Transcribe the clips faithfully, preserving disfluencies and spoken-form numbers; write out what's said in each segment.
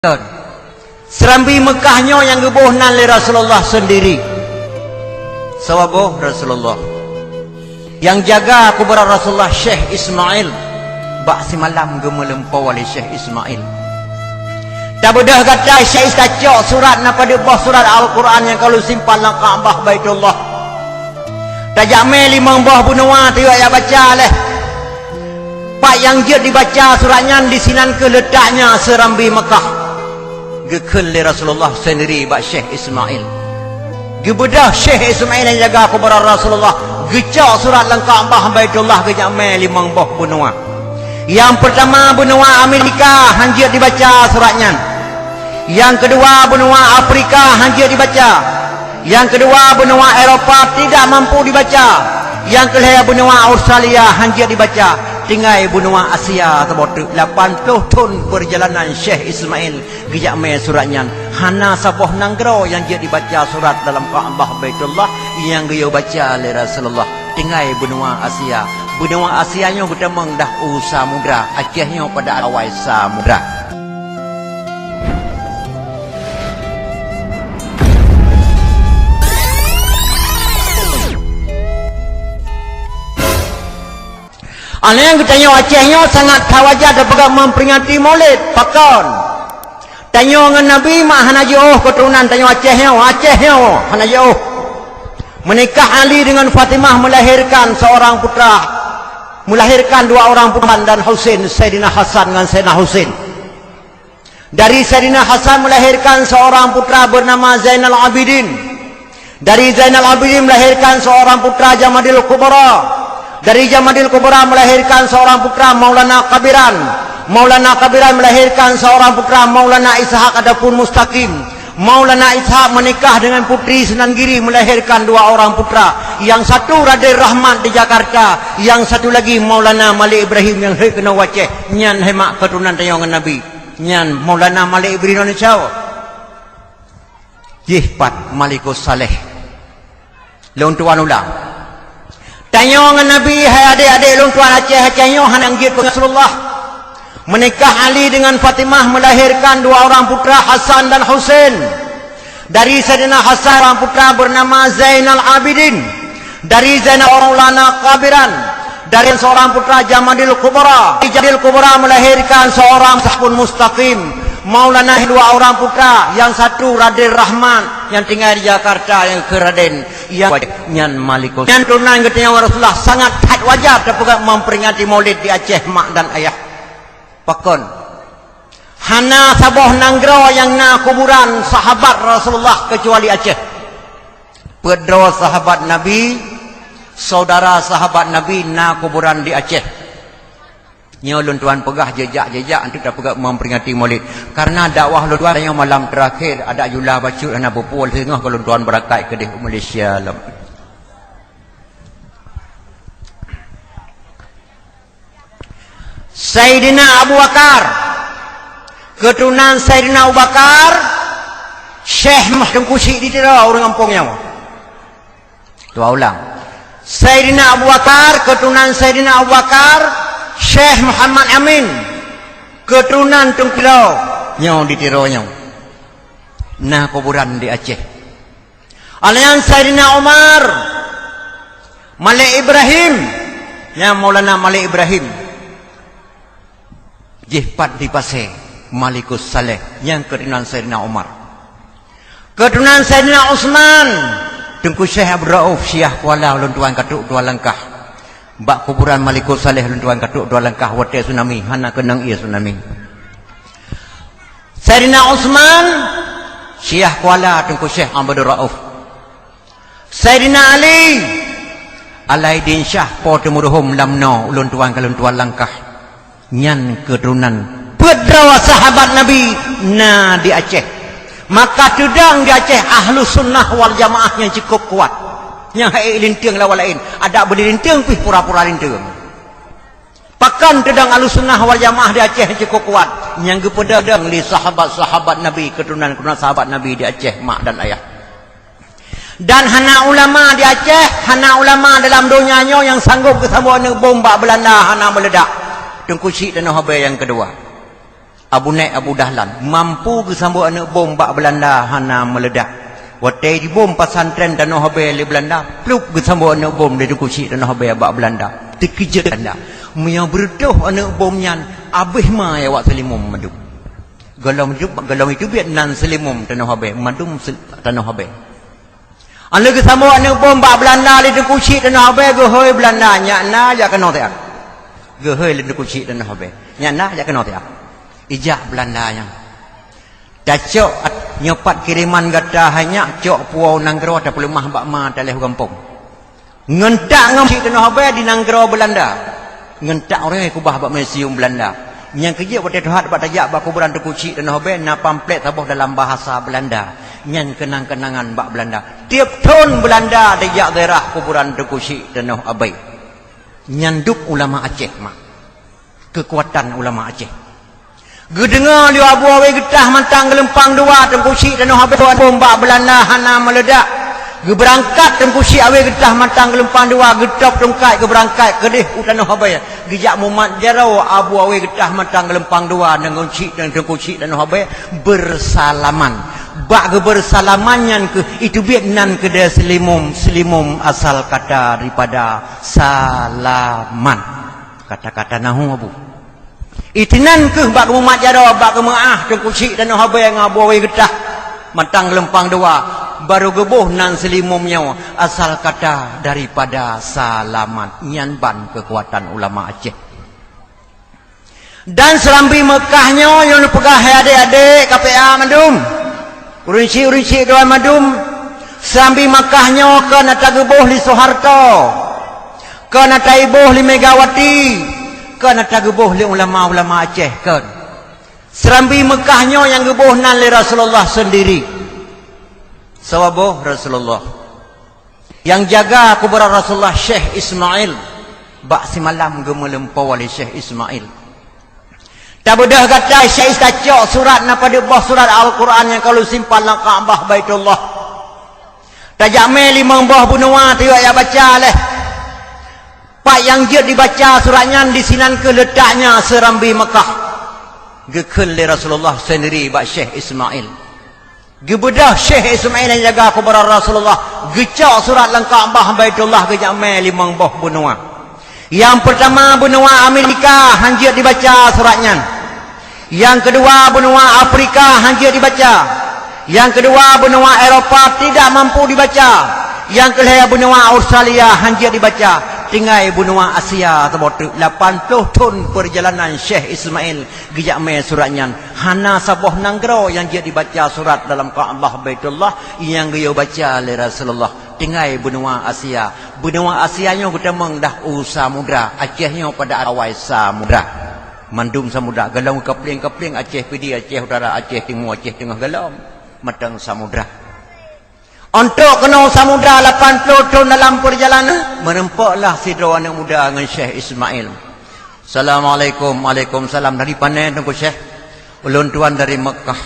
Lôn. Seurambi Meukah nyoe nyang geuboh nan lé Rasulullah seundiri. Saboh Rasulullah. Nyang jaga kuburan Rasulullah Syekh Ismail. Bak simalam geumeulumpoe lé Syekh Ismail. Tabeudôh gata, Syekh, tacok surat, na padub boh surat Al-Quran nyang ka lôn simpan lam Ka'bah Baitullah. Tajak mé limong boh beunua, tayue jak baca lé. Pat nyang jeuet dibaca surat nyan, disinan kheueh leutaknya seurambi Meukah. Geukheun lé Rasulullah seundiri bak Syekh Ismail. Geubeudôh Syekh Ismail nyang jaga kuburan Rasulullah, geucok surat lam Ka'bah Baitullah, geujak mé limong boh beunua. Nyang peurtama beunua Amerika, han jeuet dibaca surat nyan. Nyang keudua beunua Afrika, han jeuet dibaca. Nyang keudua beunua Eropa, tidak mampu dibaca. Nyang keulhèe beunua Australia, han jeuet dibaca. Tinggai beunua Asia saboh teuk. Lapan ploh thon peurjalanan Syekh Ismail geujak mé surat nyan. Hana saboh nanggroe nyang jeuet dibaca surat dalam Ka'bah Baitullah nyang geuyue baca lé Rasulullah. Tinggai beunua Asia. Beunua Asia nyoe geutamong dah u samudra. Aceh nyoe pada awai samudra. Aneuk geutanyoe Aceh nyoe sangat that wajar tapeugah memperingati Maulid. Pakon? Tanyoe ngon Nabi mak hana jiôh keuturonan tanyoe Aceh nyoe, Aceh nyoe hana jiôh. Meunikah Ali dengan Fatimah melahirkan seorang putra, melahirkan dua orang putra dan Husain, Saidina Hasan ngon Saidina Husain. Dari Saidina Hasan melahirkan seorang putra bernama Zainal Abidin. Dari Zainal Abidin melahirkan seorang putra Jamadil Kubra. Dari Jamadil Kubra melahirkan seorang putra Maulana Kabiran. Maulana Kabiran melahirkan seorang putra Maulana Ishak ataupun Mustaqim. Maulana Ishak menikah dengan Putri Sunan Giri, melahirkan dua orang putra. Yang satu Raden Rahmat di Jakarta, yang satu lagi Maulana Malik Ibrahim nyang hei keunoe u Aceh. Nyan hai mak keuturonan tanyoe ngon Nabi. Nyan Maulana Malik Ibrahim Indonesia. Jih pat Malikus Saleh. Lôn tuan ulang. Tanyoe ngon Nabi, hai adék-adék lôn tuan Aceh, Aceh nyoe hana jeuet keu Rasulullah. Menikah Ali dengan Fatimah melahirkan dua orang putra Hasan dan Husain. Dari Saidina Hasan orang putra bernama Zainal Abidin. Dari Zainal Maulana Kabiran. Dari seorang putra Jamadil Kubra. Jamadil Kubra melahirkan seorang Sahbun Mustaqim. Maulana dua orang putra, yang satu Raden Rahman yang tinggal di Jakarta, yang ke Raden, yang nyan Malikus. Nyan turunan geutanyoe Rasulullah sangat that wajar tapeugah memperingati Maulid di Aceh mak dan ayah. Pakon? Hana saboh nanggroe nyang na kuburan sahabat Rasulullah keucuali Aceh. Peuet droe sahabat Nabi, saudara sahabat Nabi na kuburan di Aceh. Nyoe lôn tuan peugah jeujak-jeujak untuk tapeugah memperingati Maulid. Karena dakwah lôn tuan nyoe malam terakhir, adak jula bacut hana beupue singoh keu lôn tuan beurakai keudeh u Malaysia lom. Saidina Abu Bakar, keuturonan Saidina Abu Bakar, Syekh Mah Teungku Syik di Tiro ureuëng gampông nyoe. Tuan ulang. Saidina Abu Bakar, keuturonan Saidina Abu Bakar, Syekh Muhammad Amin, keuturonan Teungku Tiro nyoe di Tiro nyoe. Na kuburan di Aceh. Alian Saidina Umar, Malik Ibrahim, nyang Maulana Malik Ibrahim. Jih pat di Pasé, Malikus Saleh, nyang keuturonan Saidina Umar. Keuturonan Saidina Utsman, Teungku Syekh Abdul Rauf, Syiah Kuala, lôn tuan ka trok dua langkah. Bak kuburan Malikus Saleh lôn tuan ka trok dua langkah watée tsunami, hana keunong ié tsunami. Saidina Utsman, Syiah Kuala, Teungku Syekh Abdul Rauf. Saidina Ali, Alaidin Syah, Po Teumeuruhom, Lamno, ulôn tuan ka lôn tuan langkah. Nyan keuturonan peuet droe sahabat Nabi na di Aceh. Maka teudong di Aceh Ahlus Sunnah wal Jamaah nyang cukôp kuat. Nyang hai linteung lawan laén, adak beuli linteung pih pura-pura linteung. Pakon teudong Ahlussunnah wal Jamaah di Aceh cukôp kuat, nyang geupeudong lé sahabat-sahabat Nabi, keuturonan-keuturonan sahabat Nabi di Aceh, mak dan ayah. Dan hana ulama di Aceh, hana ulama dalam donya nyoe nyang sanggop geusamboh aneuk bom bak Beulanda hana meuledak. Teungku Syik Tanoh Abée nyang keudua. Abu Naik Abu Dahlan, mampu geusambot aneuk bom bak Beulanda hana meuledak. Watée jibom pesantren Tanoh Abée lé Beulanda, plup geusambot aneuk bom lé Teungku Chik Tanoh Abée bak Beulanda. Teukeujot Beulanda. Meunyoe beureutoh aneuk bom nyan, abéh ma awak Seulimum mandum. Golom jeuet, golom jiteubiet nan Seulimum Tanoh Abée, mandum se-, Tanoh Abée. Lheueh geusambot aneuk bom bak Beulanda lé Teungku Chik Tanoh Abée, geuhôi Beulanda, "Nyak na jak keunoe siat." Geuhôi lé Teungku Chik Tanoh Abée, "Nyak na jak keunoe siat." Ijak Beulanda nyan. Tacok at-, nyoe pat kiriman gata hai nyak, cok puwoe nanggroe tapeuleumah bak ma talheueh gampông. Ngon tak ngon Chik Tanoh Abée di nanggroe Beulanda. Ngon tak ureuëng kubah bak museum Beulanda. Nyang keujeuet watée teuhat bak tajak bak kuburan Teungku Chik Tanoh Abée na pamflet saboh dalam bahasa Beulanda. Nyan keunang-keunangan bak Beulanda. Tieb thon Beulanda dijak ziarah kuburan Teungku Chik Tanoh Abée. Nyan dub ulama Aceh mak. Keukuatan ulama Aceh. Geudeungoe lé Abu Awe Geutah Mantang Geulumpang Dua, Teungku Chik Tanoh Abée bom bak Beulanda hana meuledak. Geubeurangkat Teungku Chik Awe Geutah Mantang Geulumpang Dua, geutôb tungkat geubeurangkat keudeh u Tanoh Abée. Geujak mumat jaroe Abu Awe Geutah Mantang Geulumpang Dua ngon Chik dan Teungku Chik Tanoh Abée beusalaman. Bak geubeursalaman nyan keuh iteubiet nan keudeh Seulimum, Seulimum asal kata daripada salaman. Kata-kata nahu Abu. Itinan keuh bak geumumat jaroe, bak geumeu'ah Teungku Chik Tanoh Abée ngon Abu Awe Geutah Mantang Geulumpang Dua, barô geuboh nan Seulimum nyoe asal kata daripada salaman. Nyan ban keukuatan ulama Aceh. Dan Seurambi Meukah nyoe nyang neupeugah hai adék-adék K P A mandum. Ureuëng chik-ureuëng chik droe mandum, Seurambi Meukah nyoe kon ata geuboh lé Soeharto, kon ata iboh lé Megawati, kon ata geuboh lé ulama-ulama Aceh kon. Seurambi Meukah nyoe nyang geuboh nan lé Rasulullah seundiri. Saboh Rasulullah. Nyang jaga kuburan Rasulullah Syekh Ismail. Bak simalam geumeulumpoe lé Syekh Ismail. Tabeudôh gata, Syekh Is-, tacok surat na padub boh surat Al-Quran nyang ka lôn simpan lam Ka'bah Baitullah. Tajak mé limong boh beunua teuh jak baca lé. Pat nyang jeuet dibaca surat nyan disinan keuh leutaknya Seurambi Meukah. Geukheun lé Rasulullah seundiri bak Syekh Ismail. Geubeudôh Syekh Ismail nyang jaga kuburan Rasulullah, geucok surat lam Ka'bah Baitullah geujak mé limong boh beunua. Nyang peurtama beunua Amerika han jeuet dibaca surat nyan. Nyang keudua beunua Afrika han jeuet dibaca. Nyang keudua beunua Eropa tidak mampu dibaca. Nyang keulhée beunua Australia han jeuet dibaca. Tinggai beunua Asia saboh treuk. Lapan ploh thon peurjalanan Syekh Ismail geujak mé surat nyan. Hana saboh nanggroe nyang jeuet dibaca surat dalam Ka'bah Baitullah nyang geuyue baca lé Rasulullah. Tinggai beunua Asia. Beunua Asia nyoe geutamong dah u samudra. Aceh nyoe pada awai samudra. Mandum samudra. Golom kapling-kapling Aceh Pidie, Aceh Utara, Aceh Timu, Aceh Teungoh golom. Mantong samudra. Untuk keunoe samudra lapan ploh thon dalam peurjalanan, meurumpoklah sidroe aneuk muda ngon Syekh Ismail. "Assalamualaikum." "Waalaikumsalam." "Dari pane Teungku Syekh?" "Ulôn tuan dari Meukah.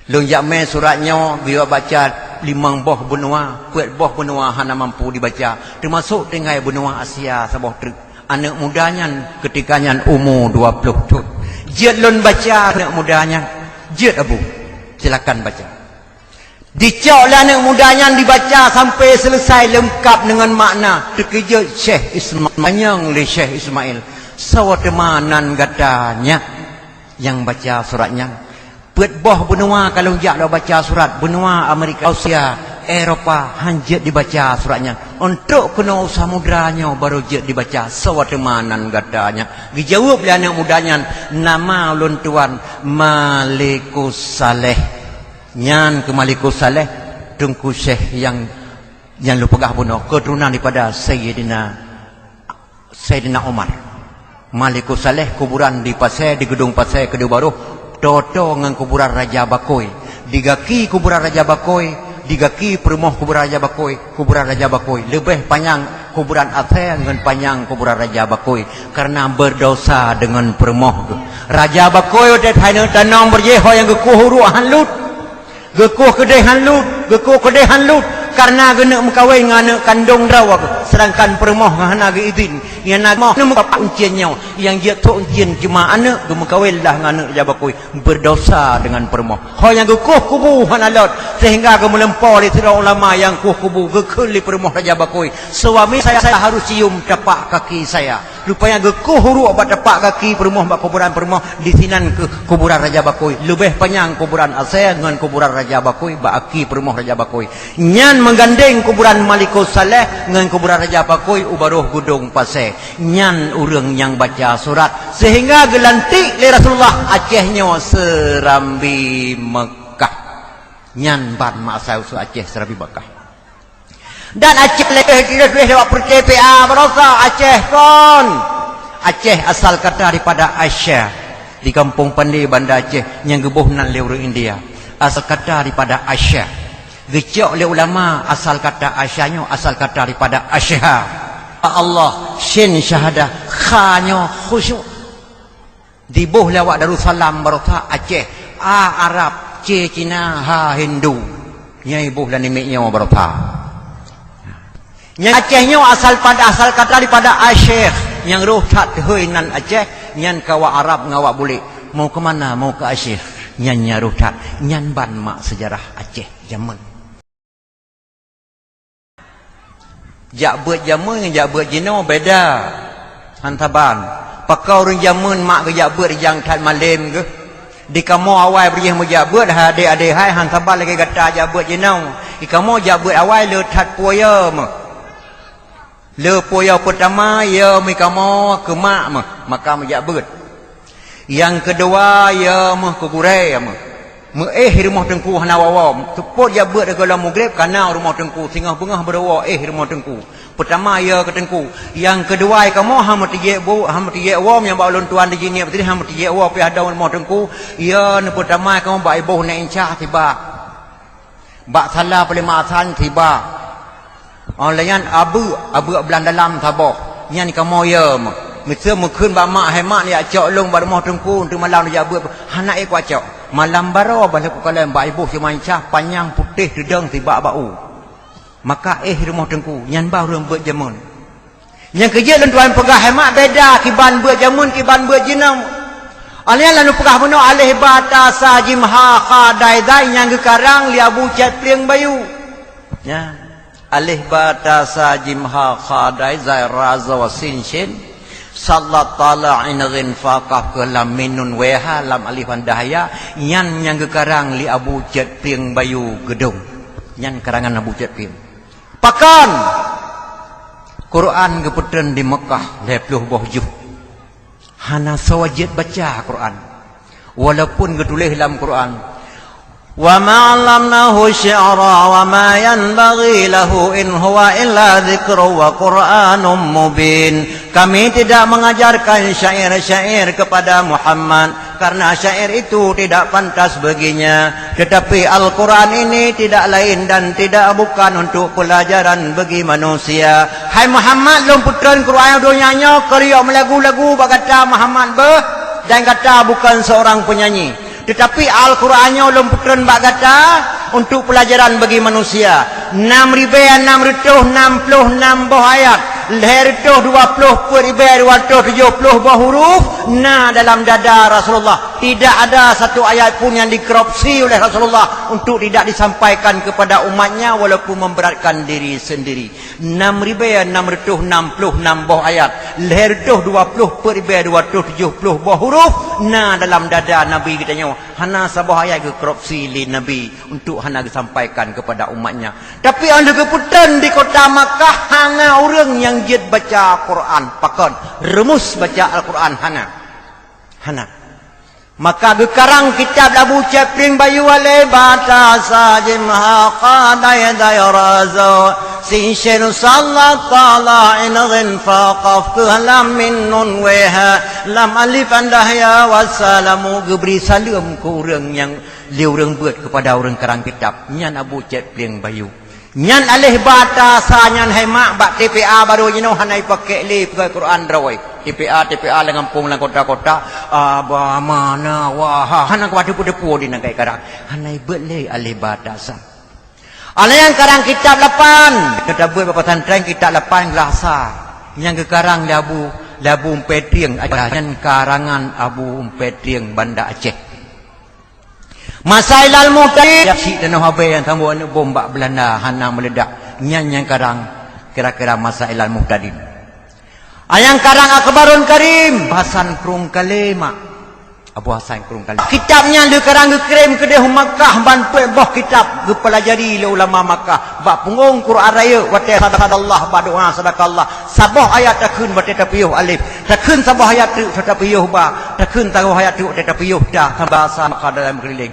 Lôn jak mé surat nyoe geuyue baca limong boh beunua, peuet boh beunua hana mampu dibaca, teumasok tinggai beunua Asia saboh treuk. Aneuk muda nyan keutika nyan umu dua ploh thon. Jeuet lôn baca aneuk muda nyan." "Jeuet, Abu. Silakan baca." Dicok lé aneuk muda nyan dibaca sampai seuleusai leungkab deungon makna. Teukeujot Syekh Isma-, tanyong lé Syekh Ismail, "Soe teuma nan gata nyak nyang baca surat nyan? Peuet boh beunua ka lôn jak lôn baca surat, beunua Amerika, Australia, Eropa, han jeuet dibaca surat nyan. Untuk keunoe samudra nyoe barô jeuet dibaca, soe teuma nan gata nyak?" Geujaweueb lé aneuk muda nyan, "Nama ulôn tuan Malikus Saleh." Nyan keuh Malikus Saleh, Teungku Syekh nyang, nyang lôn peugah bunoe, keuturonan daripada Sayyidina, Sayyidina Umar. Malikus Saleh kuburan di Pasè, di Geudong Pasè Keudeuh Baroh, toe-toe ngon kuburan Raja Bakôi. Di gaki kuburan Raja Bakôi, di gaki peurumoh kuburan Raja Bakôi, kuburan Raja Bakôi. Leubeh panyang kuburan asèe ngon panyang kuburan Raja Bakôi, kareuna beudosa deungon peurumoh geuh. Raja Bakôi watèe taneuk tanong beurjih, ho nyang geukueh uruek han lut, geukueh keudeh han lut, geukueh keudeh han lut. Kareuna geuneuk meukawen ngon aneuk kandong droe, seudangkan peurumoh hana geuidhin. Nyang na moh neumeukapak uncien nyoe, nyang jeuet thok uncien cuma aneuk geumeukawen lah ngon aneuk raja bakôi. Berdosa dengan peurumoh. Ho nyang geukoh kubu hana lot, sehingga geumeulumpo lé sidroe ulama nyang koh kubu, geukheun lé peurumoh raja bakôi, "Suami saya, saya harus cium tapak kaki saya." Rupanya geukoh uruek bak tapak kaki peurumoh bak kuburan peurumoh, disinan keuh kuburan raja bakôi. Leubeh panyang kuburan asèe ngon kuburan raja bakôi bak aki peurumoh raja bakôi. Nyan meugandeng kuburan Malikus Saleh ngon kuburan raja bakôi u barôh Gudong Pasè. Nyan ureuëng nyang baca surat, sehingga geulantik lé Rasulullah Aceh nyoe Serambi Mekah. Nyan ban mak asai usoe Aceh Serambi Mekah. Dan Aceh leubeh tuléh lewat peureute P A barosa Aceh kon. Aceh asal kata daripada Asia. Di Kampung Pande Banda Aceh nyang geuboh nan lé ureuëng India. Asal kata daripada Asia. Geucok lé ulama asal kata Asia nyoe asal kata daripada Asia. Allah, shin syahadah, kha nyoe khusyuk. Diboh lé awak Darussalam barosa Aceh, A Arab, C Cina, ha Hindu. Nyang iboh lam namiet nyoe barosa. Nyang Aceh nyoe asal pada, asal kata daripada Asyikh, nyang roh that hôi nan Aceh, nyan keu awak Arab ngon awak bulek. Mau ke mana? Mau ke Asyikh. Nyan nyang roh that, nyan ban mak seujarah Aceh jameun. Jak beuet jameun ngon jak beuet jinoe beda. Han saban. Pakon ureuëng jameun mak geujak beuet rijang that malem geuh. Di kamoe awai beurjih meujak beuet, hai adék-adék hai, han saban lagée gata jak beuet jinoe. Di kamoe jak beuet awai le that puwoe meuh. Le puwoe peutama, ya meuh kamoe keu mak meuh, maka meujak beuet. Nyang keudua, ya meuh keu gurée meuh. Meuéh rumoh teungku hana woe-woe. Seupôt jak beuet gohlom mugreb, kana rumoh teungku, singoh beungoh beudôh woe éh rumoh teungku. Peutama, ya keu teungku. Nyang keudua, kamoe hana meutijek bu-, hana meutijek woe, nyang bak ulôn tuan di jih nyoe, hana meutijek woe pih adong rumoh teungku. Ya neupeutama kamoe bak iboh nèk incah sibak. Bak sala peulimaasan sibak. Óh lheueh nyan abeuk, abeuk blang dalam saboh. Nyan kamoe yom. Meuseu meukheun bak mak, "Hai mak, neujak cok lôn bak rumoh teungku, teuma malam neujak beuet." "Hana ék kucok." Malam baroe bah lheueh kukalon bak iboh cuma incah, panyang putéh teudong sibak bak u. Maka éh rumoh teungku, nyan bah ureuëng beuet jameun. Nyang keujeuet lôn tuan peugah, hai mak, beda kiban beuet jameun, kiban beuet jinoe. Alèh nyan lôn peugah bunoe, alèh ba ta sa jim ha kha dai zai nyang geukarang lé Abu Cét Plieng Bayu. Nya. Alèh ba ta sa jim ha kha dai zai ra za wa sin shin. Sad dal ta la ain ghin fa qaf keu lam mim nun wee ha lam alif hamzah ya. Nyan nyang geukarang lé Abu Cét Plieng Bayu Geudong. Nyan karangan Abu Cét Plieng. Pakon? Quran geupeutreun di Meukah lhèe ploh boh juh. Hana soe jeuet baca Quran. Walaupun geutuléh lam Quran, "Wa ma 'allamnahu syi'ra wa ma yanbaghi lahu, in huwa illa dzikrun wa Qur'anun mubin." Kami tidak mengajarkan syair-syair kepada Muhammad. Karena syair itu tidak pantas baginya. Tetapi Al-Quran ini tidak lain dan tidak bukan untuk pelajaran bagi manusia. Hai Muhammad, lôn peutreun Quran donya nyoe keu riok meulagu-lagu bak gata Muhammad beuh, dan gata bukan seorang penyanyi. Tetapi Al-Quran nyoe lôn peutreun bak gata untuk pelajaran bagi manusia. Nam ribèe nam reutôh nam ploh nam boh ayat, lhèe reutôh dua ploh peuet ribèe dua reutôh tujoh ploh boh huruf na dalam dada Rasulullah. Tidak ada satu ayat pun yang dikorupsi oleh Rasulullah untuk tidak disampaikan kepada umatnya walaupun memberatkan diri sendiri. Nam ribèe nam reutôh nam ploh nam boh ayat, lhèe reutôh dua ploh peuet ribèe dua reutôh tujoh ploh boh huruf na dalam dada Nabi geutanyoe. Hana saboh ayat geukorupsi lé Nabi untuk hana geusampaikan kepada umatnya. Tapi óh lheueh geupeutreun di kota Makkah, hana ureuëng nyang jeuet baca Quran. Pakon? Rumus baca Al-Quran hana. Hana. Maka geukarang kitab Abu Cét Plieng Bayu alèh ba ta sa jim ha kha dai zai ra za sin shin sad dal ta la ain ghin fa qaf keu lam mim nun wee ha lam alif hamzah ya. Wassalamu, geubri saleuem keu ureuëng nyang lé ureuëng beuet keupada ureuëng karang kitab. Nyan Abu Cét Plieng Bayu. Nyan alèh ba ta sa nyan hai mak bak T P A barô jinoe hana ipakék lé peugah Quran droe. T P A, T P A lam gampông, lam kota-kota, a, ba, ma, na, wa, ha, hana kuat teupeu-teupeu di nangkai karang. Hana ibeuet lé alèh ba ta sa. Ada nyang karang kitab lapan. Kita buat bak pesantren kitab lapan geulahsa. Nyang geukarang lé Abu, lé Abu Umpé Trieng, nyan karangan Abu Umpé Trieng Banda Aceh. Masailal Muhtadin, ya, si tanoh Abée nyang sambot aneuk bom bak Belanda hana meuledak. Nyan nyang karang kira-kira Masailal Muhtadin. Ayang karang Akbarul Karim, Hasan Krueng Kalé, mak. Abu Hasan Krueng Kalé. Kitab nyan lheueh karang geukirém keudeh u Makkah, ban peuet boh kitab geupelajari lé ulama Makkah. Bak punggong Quran Rayeuk, watée sadaqallah, bak doa sadaqallah. Saboh ayat takheun watée tapiôh alif. Takheun saboh ayat teuk watée tapiôh ba. Takheun saboh ayat teuk watée tapiôh ta. Bahasa Makkah dalam keliling.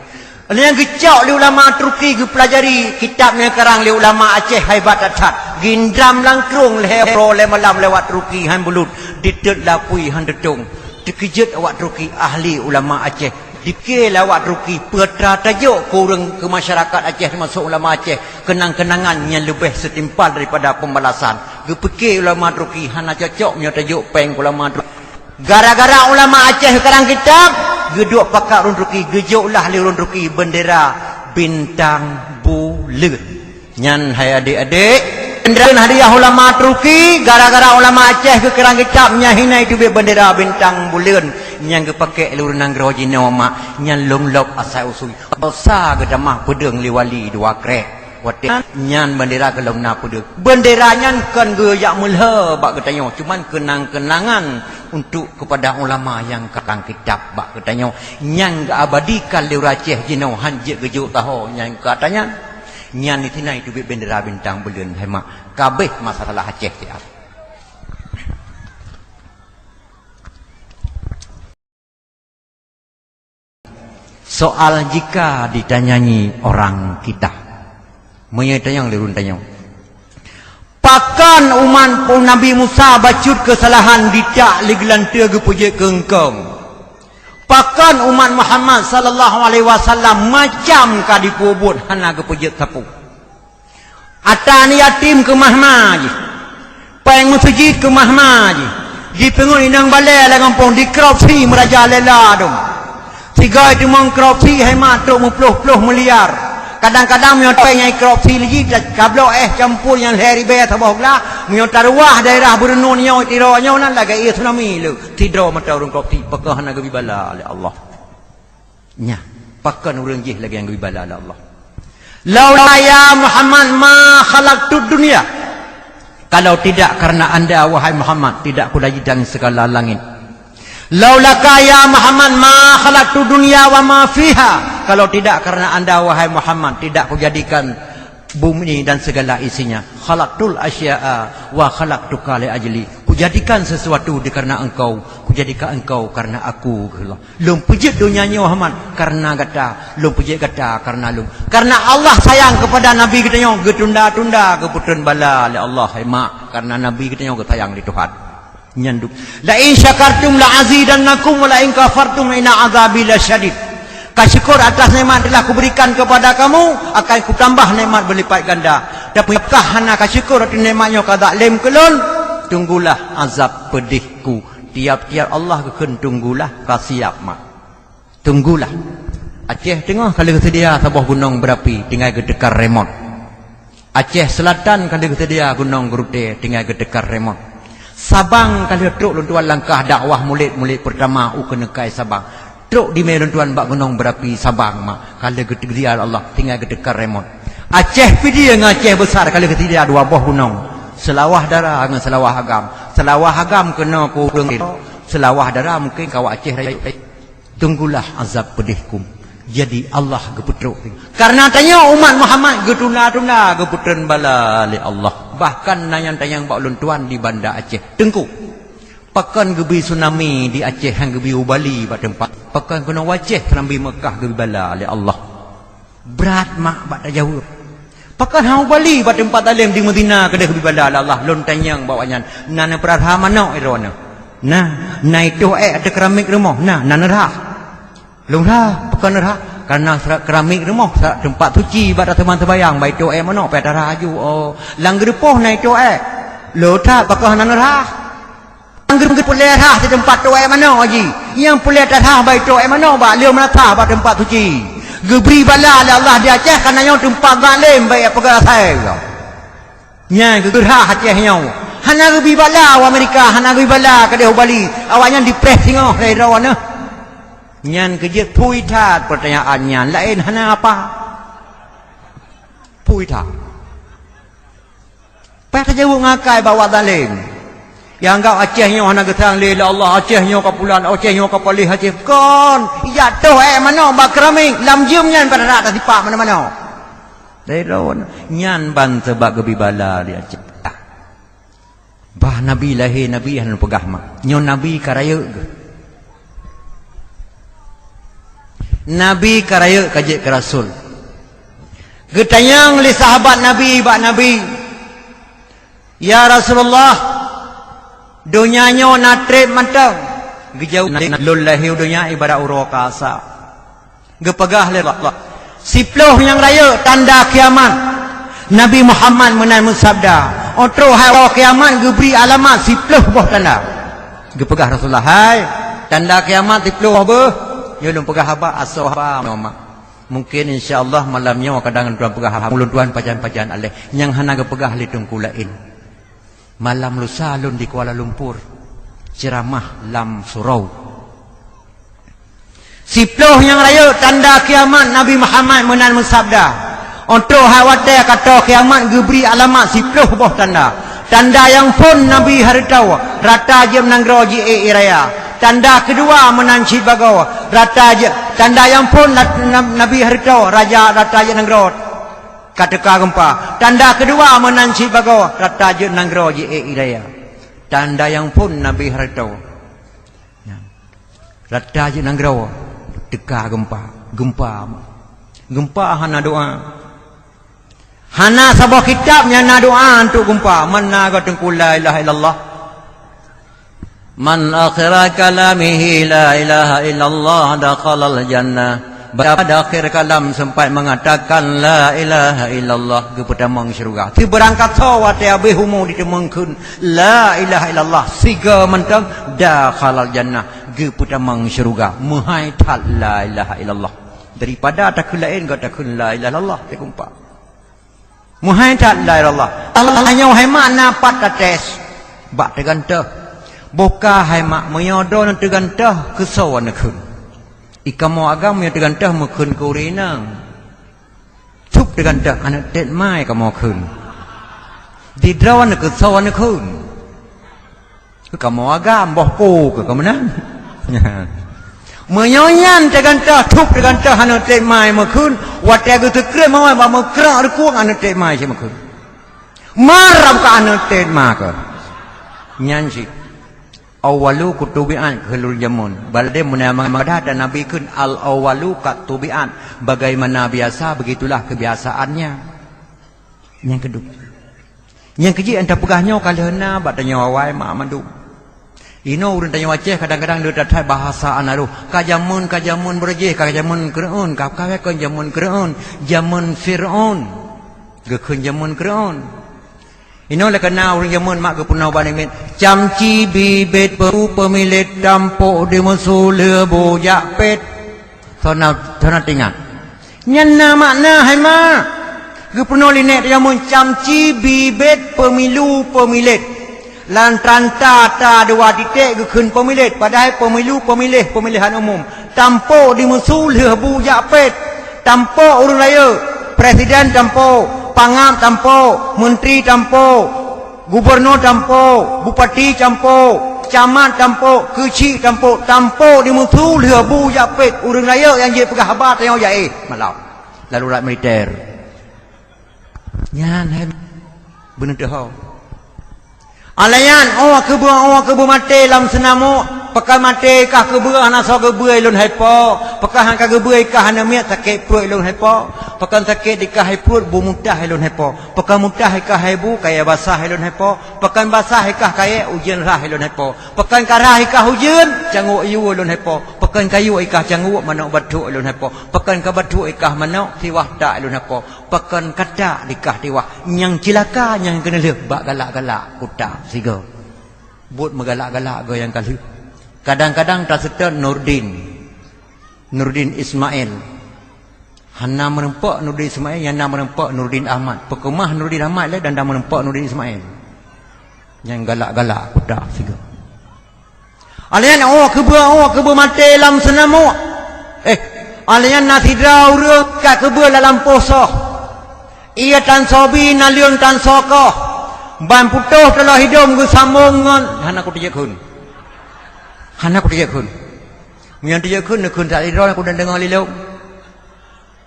Nyang geucok lé ulama Turki geupelajari kitab nyang karang lé ulama Aceh, hebat that-that. Geundram lam krueng lhée uroe lhée malam lewat Turki han bulut, diteuet lapui han teutông. Teukeujot awak Turki, ahli ulama Aceh. Dipike lé awak Turki, peue atra tajok keu ureuëng, keu masyarakat Aceh, teumasok ulama Aceh, keunang-keunangan nyang leubeh seutimpal daripada pembalasan. Geupike ulama Turki, hana cocok nyoe tajok péng keu ulama Turki. Gara-gara ulama Aceh karang kitab, geuduek pakat ureuëng Turki, geujok lah lé ureuëng Turki bendera bintang buleuen. Nyan hai adék-adék, bendera hadiah ulama Turki, gara-gara ulama Aceh geukarang kitab, nyan hina teubiet bendera bintang buleuen nyang geupaké lé ureuëng nanggroe jinoe, mak, nyan lom lop asai usui. Dosa geutamah peudeueng lé wali dua krek. Watée nyan bendera gohlom na peudeueng. Bendera nyan kon geujak meulhö bak geutanyoe, cuman keunang-keunangan untuk kepada ulama nyang karang kitab bak geutanyoe, nyang geuabadikan lé ureuëng Aceh jinoe han jeuet geujok taho nyang keu atra nyan. Nyan di sinan teubiet bendera bintang buleuen, hai mak, ka abéh masalah Aceh siat. Soal jika ditanyanyi orang kita. Meunyoe tanyong lé ureuëng tanyong, pakon umat Nabi Musa bacut keusalahan ditak lé geulanteue geupeujeuet keu eungkong? Pakon umat Muhammad sallallahu alaihi wasallam macam ka dipeubuet hana geupeujeuet sapeue? Atra aneuk yatim keumah ma jih. Péng meuseujid keumah ma jih. Jipeungon inong balée lam gampông, dikorupsi meurajalela dum. Sigoe teumong korupsi hai mak trok meuploh-ploh miliar. Kadang-kadang meunyoe péng nyang korupsi lé jih, tabloe éh campur nyang lhée ribée saboh glah. Meunyoe taruwah daerah Beureunuen nyoe, Tiro nyoe nan lagée ié tsunami le. Sidroe mata ureuëng korupsi, pakon hana geubri bala lé Allah. Nya, pakon ureuëng jih lagée nyang geubri bala lé Allah. Laula ya Muhammad ma khalaqtud dunya. Kalau tidak karena anda, wahai Muhammad, tidak kujadikan segala langit. Laulaka ya Muhammad ma khalaqtud dunya wa ma fiha. Kalau tidak karena anda, wahai Muhammad, tidak kujadikan bumi dan segala isinya. Khalaqtul asya'a wa khalaqtuka li ajli. Kujadikan sesuatu dikareuna engkau, kujadikan engkau karena aku, kheun Allah. Lôn peujeuet donya nyoe, Muhammad, karena gata, lôn peujeuet gata karena lôn. Karena Allah sayang kepada Nabi geutanyoe, geutunda-tunda, geupeutreun bala lé Allah, hai mak, karena Nabi geutanyoe geusayang lé Tuhan. Nyan du-, "La in syakartum la azidannakum wa la in kafartum inna azabi lasyadid." Ka syukur atas nikmat telah kuberikan kepada kamu, akan kutambah nikmat berlipat ganda. Tapi apakah hana ka syukur atas nikmat nyoe ka zalim keu lôn? Tunggulah azab pedih-Ku. Tiap-tiap Allah geukheun tunggulah, ka siap mak. Tunggulah. Aceh Teungoh ka lheueh seudia saboh gunong beurapi, tinggai geuteukar remot. Aceh Selatan ka lheueh seudia gunong geurutée, tinggai geuteukar remot. Sabang ka lheueh trok lôn tuan langkah dakwah mulod-mulod peurtama u keuneuk kai Sabang. Trok dimé lôn tuan bak gunong beurapi Sabang mak, ka lheueh geuteukar Allah, tinggai geuteukar remot. Aceh Pidie ngon Aceh Besar ka lheueh seudia dua boh gunong. Seulawah Dara ngon Seulawah Agam. Seulawah Agam keunoe keu ureuëng, Seulawah Dara mungken ka awak Aceh rayeuk. Tunggulah azab pedih-Ku. Jadi Allah geupeutrok. Karena tanyoe umat Muhammad geutunda-tunda, geupeutreun bala lé Allah. Bahkan na nyang tanyong bak ulôn tuan di Banda Aceh, Teungku, pakon geubri tsunami di Aceh han geubri u Bali bak teumpat? Pakon keunoe u Aceh tsunami Meukah geubri bala lé Allah? Brat mak bak tajaweueb. Pakon hana u Bali bak teumpat alim di Madinah keudeh geubri bala lé Allah? Lôn tanyong bak awaknyan, na neupeurah manok i droeneuh? Na. Na itôh ék ateueh keramik rumoh? Na. Na neurhah? Lôn rhah. Pakon neurhah? Karena sira-, keramik rumoh sa-, teumpat suci bak taseumang seumayang, bak itôh ék manok payah tarhah aju. Oh, lam geureupoh na itôh ék. Lôn rhah, pakon hana neurhah? Nyang geu-, geupeulée rhah di teumpat tôh ék manok jih. Nyang peulée tarhah bak itôh ék manok bak lheueh meunasah bak teumpat suci. Geubri bala lé Allah di Aceh, kareuna nyoe teumpat zalim, bèk peugah asai. Nyan keuh geurhah Aceh nyoe. Hana geubri bala u Amerika, hana geubri bala keudéh u Bali. Awaknyan dipreh singoh lé droeneuh. Nyan keuh jeuet phui that peurtanyaan nyan, laén hana apa. Phui that. Payah tajaweueb ngon akai bak awak zalim. Nyang anggab Aceh nyoe hana geusang lé Allah, Aceh nyoe ka pulan, Aceh nyoe ka paléh, Aceh kon. Ijak toh èk manok bak keuramik, lam jeuem nyan pat rata sipak manoe-manoe. Nyan ban sabab geubri bala di Aceh. Bah Nabi lahé, Nabi hana peugah mak. Nyoe Nabi ka rayeuk geuh. Nabi ka rayeuk ka jeuet keu rasul. Geutanyong lé sahabat Nabi bak Nabi, "Ya Rasulullah, donya nyoe na trép mantong?" Geujaweueb, "Lôn lahé u donya ibarat uroe kasa." Geupeugah lé Allah, "Siploh nyang rayeuk tanda kiamat." Nabi Muhammad meunan meusabda, "Óh trok hai uroe kiamat geubri alamat siploh boh tanda." Geupeugah Rasulullah, "Hai, tanda kiamat siploh boh beuh?" Nyoe lôn peugah haba asoe haba nyoe mak. Mungkin insya Allah malam nyoe kadang lôn tuan peugah haba, ulôn tuan pajan-pajan alèh nyang hana geupeugah lé teungku laén. Malam lusa lôn di Kuala Lumpur, ceuramah lam surau. Siploh nyang rayeuk tanda kiamat, Nabi Muhammad meunan meusabda, "Óh trok hai watèe ka tô kiamat geubri alamat siploh boh tanda. Tanda nyang phôn Nabi hareutoe, rata jeuet nanggroe jiék ie raya. Tanda keudua meunan cit bagoe, rata jeuet, tanda nyang phôn na-, na-, Nabi hareutoe, raja rata jeuet nanggroe." Ka teuka geumpa. Tanda keudua meunan cit bagoe, rata jeuet nanggroe jiék ie raya. Tanda nyang phôn Nabi hareutoe. Nyan. Rata jeuet nanggroe, teuka geumpa. Geumpa. Geumpa hana doa. Hana saboh kitab nyang na doa untuk geumpa. Man na goe teungku la ilaha illallah. "Man akhira kalamihi la ilaha illallah dakhalal jannah." Pada akhir kalam sempat mengatakan la ilaha illallah, geupeutamong syeuruga. Sibeurangkat soe watèe habéh umu jiteumeung kheun la ilaha illallah, sigoe mantong dakhalal jannah, geupeutamong syeuruga. Meuhai that la ilaha illallah. Daripada takheun laén, goe takheun la ilaha illallah, teukumpa. Meuhai that la ilaha illallah. Allah nyoe hai mak na pat tates bak teugantoh. Boh ka hai mak meunyoe droeneuh teugantoh keu soe neukheun. I kamoe agam meunyoe teugantoh meukheun keu ureueng inong. Cup teugantoh aneuk tet mai kamoe kheun. Di droeneuh keu soe neukheun. Kamoe agam boh po keu ka meunan. Meunyoe nyan teugantoh, cup teugantoh aneuk tet mai meukheun, watèe geuteukreueh mawai bak meukrok rukung aneuk tet mai cit meukheun. Maram ka aneuk tet mai keu. Nyan cit. Awwalu kutubi'at keu lôn jameun. Baldé meunyoe mada dan Nabi kheun al-awwalu katubi'at. Bagaimana biasa, begitulah kebiasaannya. Nyang keudua. Nyang keujeuet nyang tapeugah nyoe ka lheueh na bak tanyoe awai mak mandum. Inoe ureueng tanyoe Aceh kadang-kadang le that-that bahasa ana rôh. Ka jameun, ka jameun beurajih, ka jameun keureuen, ka, ka kon jameun keureuen, jameun Fir'aun. Geukheun jameun keureuen. Inoe lé keuna ureueng jameun mak geupeunoh bak namiet. Camci bibet peuru peumilet tampok di meusu lheueh bujak pet. Sona, sona tingat. Nyan na makna hai mak. Geupeurunoe lé nèk tanyoe meucamci bibet pemilu pemilet. Lam ranta ta dua titek geukheun pemilet, padahai pemilu pemiléh, pemilihan umum. Tampok di meusu lheueh bu jak pet. Tampok ureueng rayeuk, presiden tampok, pangab tampok, menteri tampok. Gubernur tampok, bupati tampok, camat tampok, keuchik tampok, tampok di meusu lheueh bu jak pet ureueng rayeuk nyang jeuet peugah haba tanyoe jak éh malam. Lalu rat militer. Nyan hai beuneuteuk ho. Alayan, oh keubeue, oh keubeue maté lam seunamok, pakon maté kah keubeue hana soe geubeue lôn hai po, pakon han ka geubeue kah hana miet sakét pruet lôn hai po, pakon sakét di kah hai pruet bu mutah lôn hai po. Pakon mutah i kah hai bu, kayèe basah i lôn hai po. Pakon basah i kah kayèe, ujeuen rhah i lôn hai po. Pakon ka rhah i kah ujeuen, canggok yue lôn hai po. Pakon ka yue i kah canggok, manok bathok i lôn hai po. Pakon ka bathok i kah manok, tiwah tak i lôn hai po. Pakon ka tak di kah tiwah. Nyang cilaka nyang keuneulheueh bak galak-galak kuta sigoe. Buet meugalak-galak goe nyang ka lheueh. Kadang-kadang taseutôt Nurdin. Nurdin Ismail. Hana meureumpok Nurdin Ismail, nyang na meureumpok Nurdin Ahmad. Peukeumah Nurdin Ahmad lé dan na meureumpok Nurdin Ismail. Nyang galak-galak kuta sigoe. Alayan, oh, keubeue, oh, keubeue maté lam seunamok. Eh, alayan na sidroe ureuëng ka keubeue lam lampôh soh. Ié tan soe bri, naleueng tan soe koh. Ban putôh taloh hidong geusambong ngon, hana kuteujeut kheun. Hana kuteujeut kheun. Meunyoe teujeut kheun, neukheun that sidroe, kudeungoe lé lôn.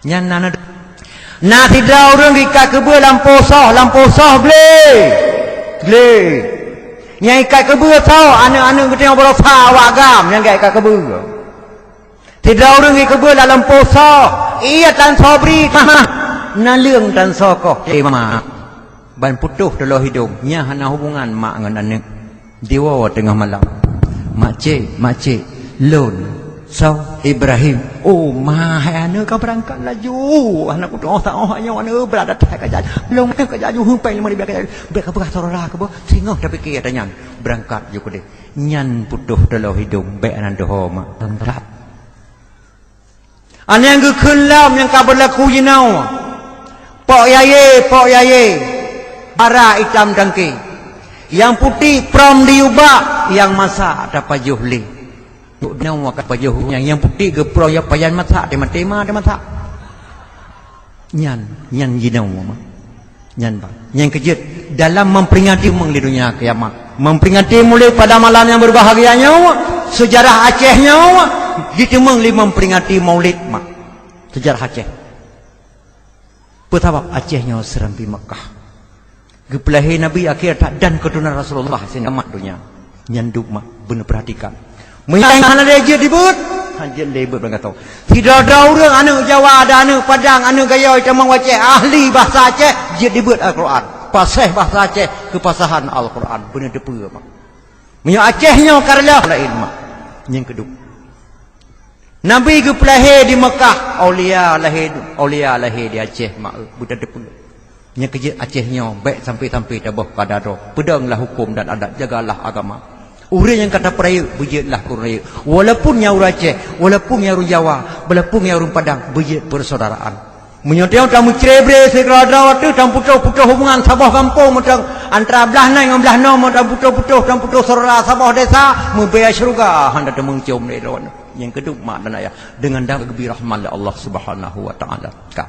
Nyan na, na, na sidroe ureuëng ikat keubeue lampôh soh, lampôh soh glé. Glé. Nyang ikat keubeue soh, aneuëk-aneuëk geutanyoe baroe sa awak GAM nyang ikat keubeue. Sidroe ureuëng ikat keubeue lam lampôh soh, ié tan soe bri, mah, mah. Naleueng tan soe koh, eh, mah. Ban putôh taloh hidong, nyan hana hubungan mak ngon aneuëk. Diwoe teungoh malam. "Makcik, makcik, lôn, soe, Ibrahim." "Oh, ma, hai aneuëk ka beurangkat laju. Hana kuteuoh saôh nyoe aneuëk, brat that ka jaju. Lôn ka jaju, heumpéng lima ribèe ka jaju. Bék ka peugah saudara keubeue, singoh tapike ata nyan. Beurangkat ju keudeh." Nyan putôh taloh hidong, bék hana deuho mak. Rab. Aneuëk geukheun lom nyang ka beulaku jinoe. Pok yaye, pok yaye, bara itam tangke. Nyang putéh prom di ubak, nyang masak tapajoh lé. Duk nyoe ka pajoh nyang, nyang putéh geuprong nyang pajan masak, teumaté ma teumasak. Nyan, nyan jinoe ma. Nyan ba. Nyang keujeuet, dalam memperingati meung di dunia kiamat. Memperingati Maulid pada malam yang berbahagia nyoe, sejarah Aceh nyoe, diteumeung lé memperingati Maulid mak. Sejarah Aceh. Peue sabab Aceh nyoe seurambi Meukah. Geupeulahé Nabi akhé that dan keuturonan Rasulullah singoh mat donya. Nyan duek mak, beuneupeurhatikan. Meunyoe hana lé jeuet dibeuet, han jeuet lé beuet bak gata. Sidroe-droe ureuëng aneuëk Jawa dan aneuëk Padang, aneuëk Gayo, tamong Aceh, ahli bahasa Aceh, jeuet dibeuet Al-Quran. Paséh bahasa Aceh, keupasahan Al-Quran. Beuneuteupeu mak. Meunyoe Aceh nyoe ka reuloh laén mak. Nyang keudua. Nabi geupeulahé di Meukah, aulia lahé, aulia lahé di Aceh mak, beuteupeue. Nyang keujeuet Aceh nyoe bék sampai-sampai taboh kada droe. Peudonglah huköm dan adat, jagalah agama. Ureuëng nyang ka tapeurayeuk, beujeuetlah keu ureuëng rayeuk. Walaupun nyan ureuëng Aceh, walaupun nyan ureuëng Jawa, walaupun nyan ureuëng Padang, beujeuet persaudaraan. Meunyoe tanyoe tameucrebre sigoe droe ateueh, tameuputôh-putôh hubungan saboh gampông mantong, antara blaih nan ngon blaih noe mantong tameuputôh-putôh, tameuputôh syedara saboh desa, meubaya syeuruga hana tameucom lé droe. Nyang keudua mak dan ayah, deungon dam geubri rahmat lé Allah Subhanahu wa Taala. Ka.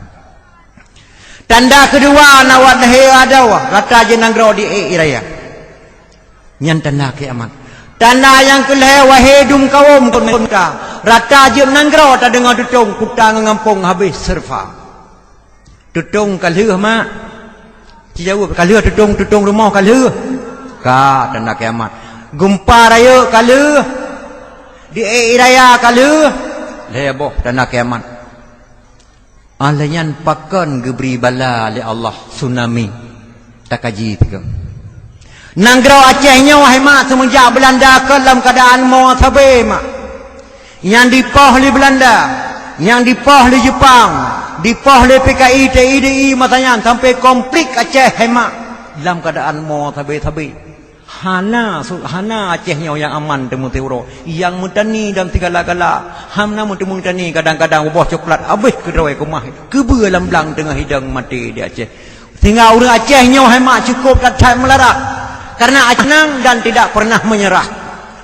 Tanda keudua na wat lahé adoe rata jeuet nanggroe di ék raya. Nyan tanda kiamat. Tanda nyang keulhée, wahé dum kawöm kon meuta, rata jeuet nanggroe tadeungoe tutong, kuta ngon gampông habéh seureufa. Tutong ka lheueh mak? Ci jaweueb, ka lheueh tutong, tutong rumoh ka lheueh? Ka, tanda kiamat. Geumpa rayeuk ka lheueh? Di ék raya ka lheueh? Lhée boh tanda kiamat. Óh lheueh nyan pakon geubri bala lé Allah tsunami? Takaji sigoe. Nanggroe Aceh nyoe hai mak seumeujak Beulanda kon lam keuadaan mo sabé mak. Nyang dipoh lé Beulanda, nyang dipoh lé Jeupang, dipoh lé P K I, T I, D I masa nyan sampai konflik Aceh hai mak lam keuadaan mo sabé-sabé. Hana su-, hana Aceh nyoe nyang aman teumeusiuroe. Nyang meutani dan sigala-gala, hana meuteumé tani, kadang-kadang ubah coklat habéh keudroe keumah, keubeue lam blang teungoh hidang maté di Aceh. Sehingga ureuëng Aceh nyoe hai mak cukup that-that meularat. Karena Aceh menang dan tidak pernah menyerah.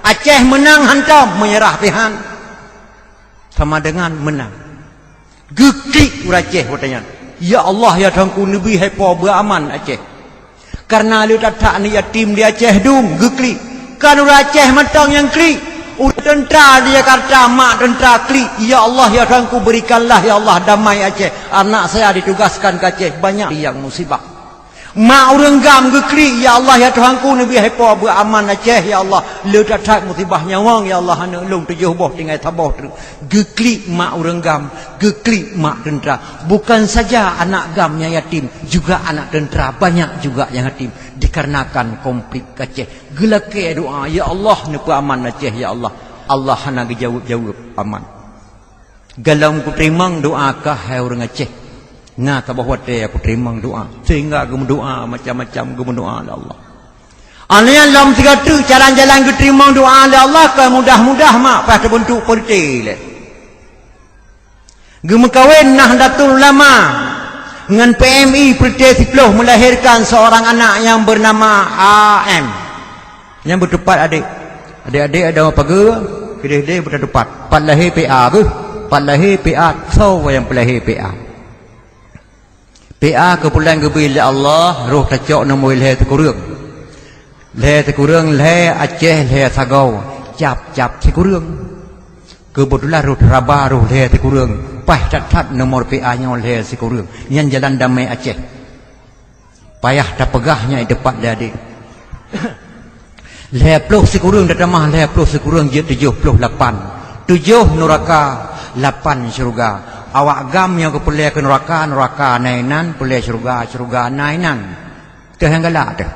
Aceh menang hantom, menyerah pih han. Sama dengan menang. Geuklik ureuëng Aceh watée nyan, "Ya Allah, ya Tuhanku, neubri hai po beuaman Aceh." Karena le that-that aneuëk yatim di Aceh dum geuklik. Kon ureuëng Aceh mantong nyang klik. Ureuëng teuntra di Jakarta, mak teuntra klik, "Ya Allah, ya Tuhanku, berikanlah, ya Allah, damai Aceh. Anak saya ditugaskan ke Aceh, banyak yang musibah." Mak ureuëng GAM geuklik, "Ya Allah, ya Tuhanku, neubri hai po beuaman Aceh, ya Allah. Le that-that musibah nyawöng, ya Allah, aneuëk lôn tujoh boh tinggai saboh treuk." Geuklik mak ureuëng GAM, geuklik mak teuntra. Bukan saja anak GAM nyang yatim, juga anak teuntra banyak juga nyang yatim dikarenakan konflik Aceh. Geulakée doa, "Ya Allah, neupeuaman Aceh, ya Allah." Allah hana geujaweueb-jaweueb aman. Gohlom kuteurimong doa kah hai ureuëng Aceh. Na saboh watée kuteurimong doa, sehingga geumeudoa macam-macam geumeudoa lé Allah. Aneuëk lom sigoe teuk jalan-jalan geuteurimong doa lé Allah, kon mudah-mudah mak paih teubeuntuk peureuté lé. Geumeukawen Nahdlatul Ulama ngon P M I Peureute Siplôh, melahirkan seorang anak yang bernama A M. Nyang beuteupat adék. Adék-adék ada pageue, keudeh-deh beuteupat. Pat lahé P A geuh, pat lahé P A, soe nyang peulahé P A. P A keupeulan geubri lé Allah, roh tacok nomor lhèe sikureueng. Lhèe sikureueng, lhèe Aceh, lhèe sagoe, cap-cap sikureueng. Keubeutulan roh raba, roh lhèe sikureueng. Paih that-that nomor P A nyoe lhèe sikureueng. Nyan jalan damai Aceh. Payah tapeugah nyan i teupat lé adék. Lhèe ploh sikureueng tatamah lhèe ploh sikureueng jeuet tujoh ploh lapan. Tujoh nuraka, lapan syeuruga. Awak GAM nyang geupeulhèe keu nuraka, nuraka na inan, peulhèe syeuruga, syeuruga na inan. Teuh nyang galak teuh.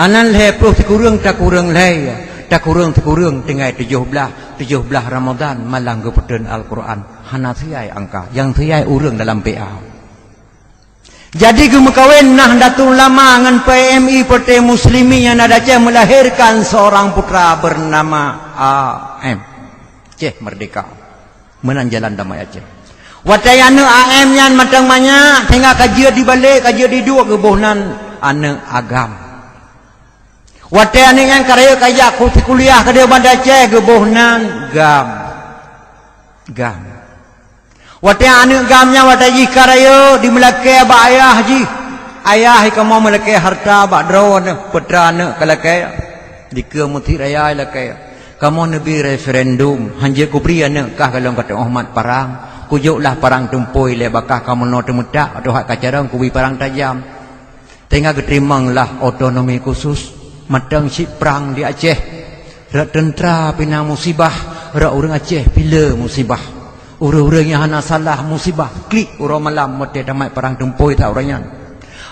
Anan lhèe ploh sikureueng takureueng lhèe, takureueng sikureueng tinggai tujoh blaih, tujoh blaih Ramadhan malam geupeuteun Al-Quran. Hana siai angka, nyang siai ureueng dalam P A. Jadi geumeukawen Nahdlatul Ulama ngon P M I Partai Muslimin nyang na di Aceh melahirkan seorang putra bernama A M. Aceh Merdeka. Meunan jalan damai Aceh. Watèe aneuk A M nyan mantong manyak, sehingga ka jeuet dibalek, ka jeuet diduek geuboh nan aneuk A GAM. Watèe aneuk nyan ka rayeuk ka jak ku-, sikuliah keudéh Banda Aceh geuboh nan GAM. GAM. Watèe aneuk GAM nyan watèe jih ka rayeuk dimeulakèe bak ayah jih. Ayah kamoe meulakèe hareuta bak droeneuh, peue treuk aneuk ka lakèe. Dikeue meusit raya lakèe. Kamoe neubri referendum, hanjeuet kubri aneuk kah golom ka teungoh mat parang. Kujok lah parang tumpôi lé bakah kamoe nyoe teumeutak, ateueh ka carông kubri parang tajam. Teungoh geuteurimong lah otonomi khusus, mantong cit prang di Aceh. Rot teuntra pih na musibah, rot ureueng Aceh pih le musibah. Ureueng-ureueng nyang hana salah musibah, klik uroe malam watèe tamat parang tumpôi that uroe nyan.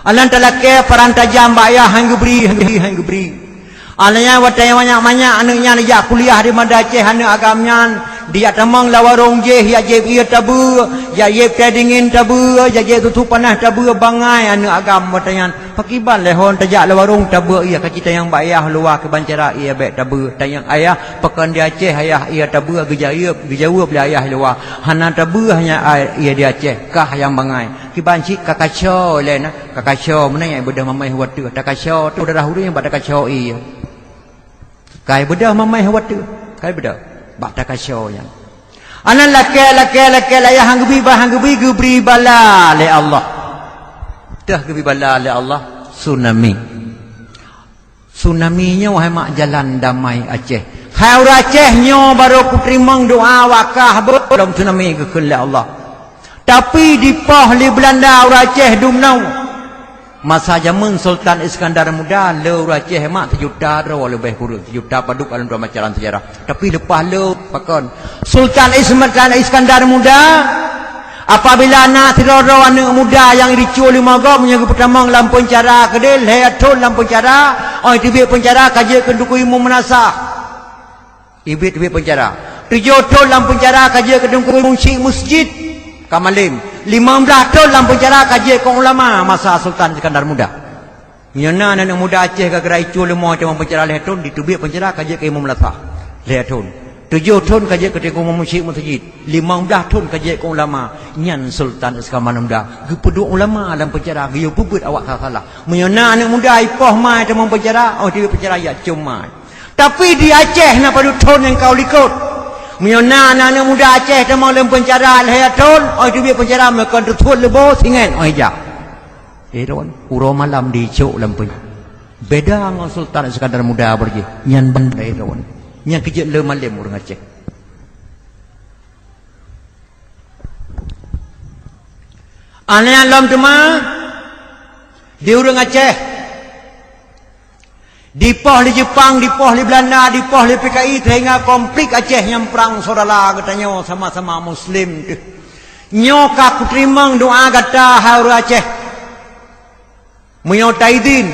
Alan talakèe parang tajam bak ayah han geubri, han geubri, han geubri. Alan nyan watèe manyak-manyak aneuk nyan jak kuliah di Banda Aceh, aneuk A GAM nyan, dijak tamong lam warông jih, jak jieb ié tabeue, jak jieb teh dingin tabeue, jak jieb susu panas tabeue, bangai aneuk A GAM watèe nyan. Pakriban lé hon tajak lam warông tabeue ié, ka cit tanyong bak ayah luwa kiban cara ié bèk tabeue. Tanyong ayah, pakon di Aceh ayah ié tabeue, geujaweueb, geujaweueb lé ayah luwa. Hana tabeue hana ié di Aceh, kah nyang bangai. Kiban cit ka kaco lé na, ka kaco meunan nyang beudôh mamèh watèe. Takaco teuh darah ureueng bak takaco ié. Kai beudôh mamèh watèe, kai beudôh. Bak takaco nyan. Anan lakèe, lakèe, lakèe, lakèe, han geubri, bah han geubri, geubri bala lé Allah. Teuh geubri bala lé Allah, tsunami. Tsunami nyoe hai mak jalan damai Aceh. Hai ureueng Aceh nyoe barô kuteurimong doa wakah beuh lom tsunami geukheun lé Allah. Tapi dipoh lé Beulanda ureueng Aceh dumnoe. Masa jameun Sultan Iskandar Muda, le ureueng Aceh mak sijuta droe leubeh kureueng, sijuta padub alun tuan baca lam sejarah. Tapi leupah le pakon Sultan Is-, Sultan Iskandar Muda, apabila na sidroe-droe aneuk muda nyang ricu limong gob nyang geupeutamong lam peuncara keudeh, lhèe thon lam peuncara, óh teubiet peuncara ka jeuet keu Teungku Imum Meunasah. Ibiet-ibiet peuncara. Tujoh thon lam peuncara ka jeuet keu Teungku Imum Syik Meuseujid ka malem. Limong blaih thon lam peuncara ka jeuet keu ulama masa Sultan Iskandar Muda. Meunyoe na aneuk muda Aceh ka geura icu leumo teuma peuncara lhèe thon, diteubiet peuncara ka jeuet keu Imum Meunasah lhèe thon. Tujoh thon ka jeuet keu Teungku Imum Syik Meuseujid. Limong blaih thon ka jeuet keu ulama. Nyan Sultan Iskandar Muda geupeuduek ulama lam peuncara, geuyue peubeuet awak salah. Meunyoe na aneuk muda ipoh mai teuma peuncara, óh teubiet peuncara jak com mai. Tapi di Aceh na padub thon nyang ka u likot. Meunyoe na aneuk muda Aceh tamong lam peuncara lhèe thon, óh teubiet peuncara meukeun teuthon leubo singet óh ijak. Eh, droen, uroe malam dicok lam peuncara. Beda ngon Sultan Iskandar Muda beurjih, nyan ban, eh, droen. Nyan keu jeuet le malem ureueng Aceh. Aneuk lom teuma di ureueng Aceh. Dipoh lé Jepang, dipoh lé Beulanda, dipoh lé P K I, sehingga konflik Aceh nyang prang syedara geutanyoe sama-sama Muslim teuh. Nyoe ka kuteurimong doa gata hai ureueng Aceh. Meunyoe taizin,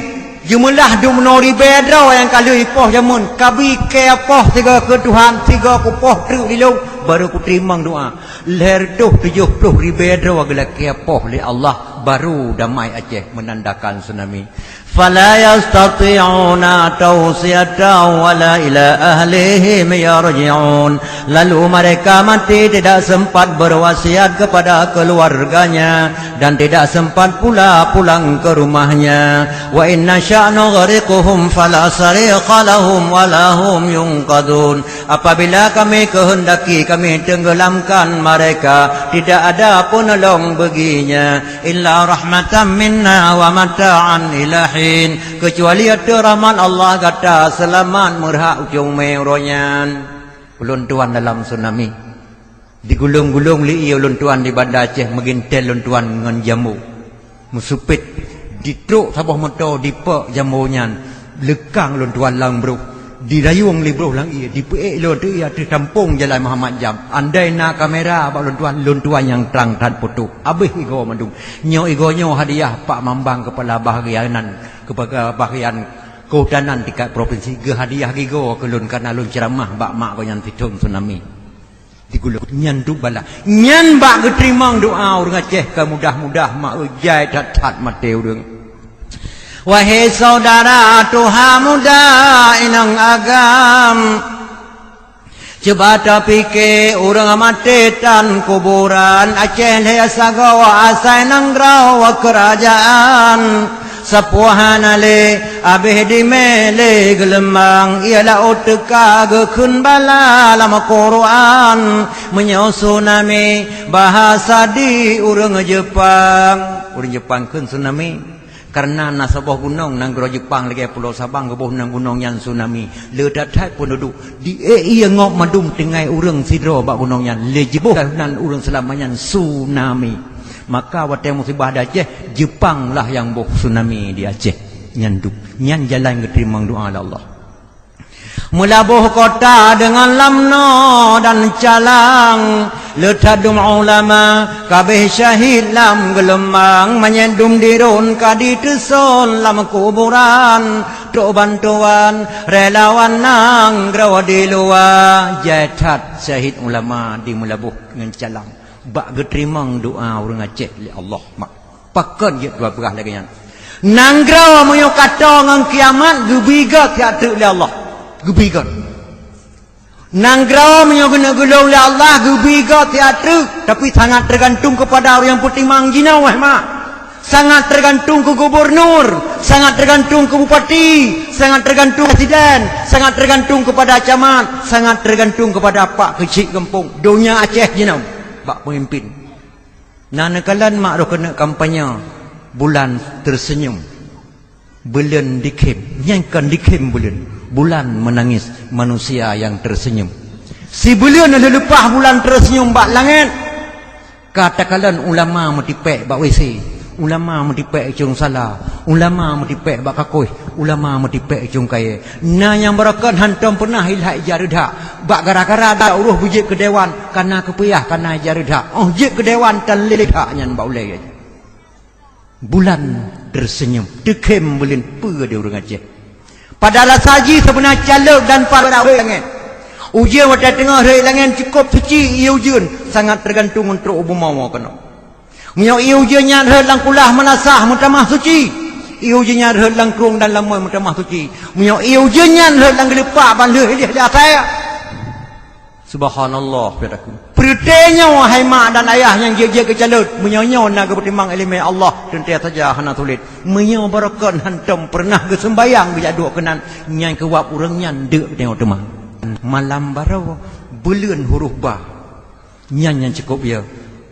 jeumeulah dumnoe ribèe droe nyang ka lheueh ipoh jameun, kabi keu poh sigoe keu Tuhan, sigoe kupoh treuk lilong, barô kuteurimong doa. Lhèe reutôh tujoh ploh ribèe droe geulakèe poh lé Allah, barô damai Aceh meunandakan tsunami. Fala yastati'una tawsiyatan wala ila ahlihim yarji'un. Lalu mereka mati tidak sempat berwasiat kepada keluarganya dan tidak sempat pula pulang ke rumahnya. Wa in nasya' nughriqhum fala sarikha lahum wala hum yunqadhun. Apabila Kami kehendaki, Kami tenggelamkan mereka, tidak ada penolong baginya, illa rahmatan minna wa mata'an ila hin, kecuali ateueh rahmat Allah gata seulamat meurhak ujong mé uroe nyan. Ulôn tuan dalam tsunami. Digulong-gulong lé ié ulôn tuan di Banda Aceh, meugintel ulôn tuan ngon jambo. Meusupet, ditrok saboh moto, dipeuek jambo nyan, leukang ulôn tuan lam broh, dirayueng lé broh lam ié, dipeuék lôn teuk ié ateueh tampông Jalan Muhammad Jam. Andai na kamera bak ulôn tuan, ulôn tuan nyang trang that putôh. Abéh igoe mandum. Nyoe igoe nyoe hadiah Pak Mambang Kepala Bahagian, Kepala Bahagian Kehutanan tingkat provinsi, geuhadiah gigoe keu lôn kareuna lôn ceuramah bak mak gobnyan sithon tsunami. Digulong nyan duek bala. Nyan bak geuteurimong doa ureuëng Aceh ka mudah-mudah mak jai that-that maté ureuëng. Wahé syedara tuha muda inong agam, cuba tapike ureuëng maté tan kuburan Aceh lhée sagoe asai nanggroe keurajeuen. Sapeue hana lé, abéh dimé lé geulumbang, ié laôt teuka geukheun bala lam Quran. Meunyoe tsunami, bahasa di ureuëng Jeupang. Ureuëng Jeupang kheun tsunami. Kareuna na saboh gunong nanggroe Jeupang lagée Pulo Sabang geuboh nan gunong nyan tsunami. Le that-that peunduduek di ié ngok mandum tinggai ureuëng sidroe bak gunong nyan. Le jiboh nan ureuëng seulama nyan tsunami. Maka watée musibah di Aceh, Jeupang lah nyang boh tsunami di Aceh. Nyan duek, nyan jalan geuteurimong doa lé Allah. Meulaboh kota deungon Lamno dan Calang, le that dum ulama kabéh syahid lam geulumbang, manyét dum diron ka diteuson lam kuburan. Trok bantuan relawan nanggroe di luwa, jai that syahid ulama di Meulaboh ngon Calang. Bak geuteurimong doa ureuëng Aceh lé Allah mak. Pakon jeuet dua beurah lagée nyan. Nanggroe meunyoe ka toe ngon kiamat geubri göt siat treuk lé Allah. Geubri göt. Nanggroe meunyoe geuneuk geulong lé Allah geubri göt siat treuk, tapi sangat teugantung keupada ureuëng nyang peutimang jinoe wéh mak. Sangat teugantung keu gubunur, sangat teugantung keu bupati, sangat teugantung presiden, sangat teugantung keupada camat, sangat teugantung keupada pak keuchik gampông. Donya Aceh jinoe bak peumimpin. Na neukalon mak roh keuneuk kampanye bulan terseunyum, buleuen dikhém, nyan kon dikhém buleuen, bulan menangis manusia yang tersenyum. Sibuleuen lheueh leupah bulan terseunyum bak langét, ka takalon ulama meutipék bak WC, ulama meutipék cong sala, ulama meutipék bak kakoih, ulama meutipék cong kayée. Na nyang barokon hantom peunah ilhak ija reudhak. Bak gara-gara da uroh beujeuet keu dewan, kana keupeuyah kana ija reudhak. Oh jeuet keu dewan tan lé reudhak nyan bak ulée. Bulan terseunyum, teukhém buleuen peue di ureuëng Aceh. Padahai saji seubeuna calok dan para rhot langét. Ujeuen watée teungoh rhot langét cukôp suci ié ujeuen, sangat teugantung ngon trok u bumoe keunoe. Meunyoe ié ujeuen nyan rhot lam kulah meulasah meutamah suci, ié ujeuen nyan rhot lam krueng dan lam moe meutamah suci. Meunyoe ié ujeuen nyan rhot lam geuleupak ban lheueh ilée di asai, subhanallah, saudaraku. Peureuté nyoe hai mak dan ayah nyang jeuet-jeuet keu calon, meunyoe nyoe na geupeutimang ileumé Allah, teuntée saja hana sulet. Meunyoe barokon hantom peureunah geuseumbayang geujak duek keunan, nyan keuwab ureuëng nyan deuk tanyoe teuma. Malam baroe, buleuen huruf ba. Nyan nyang cukôp ya.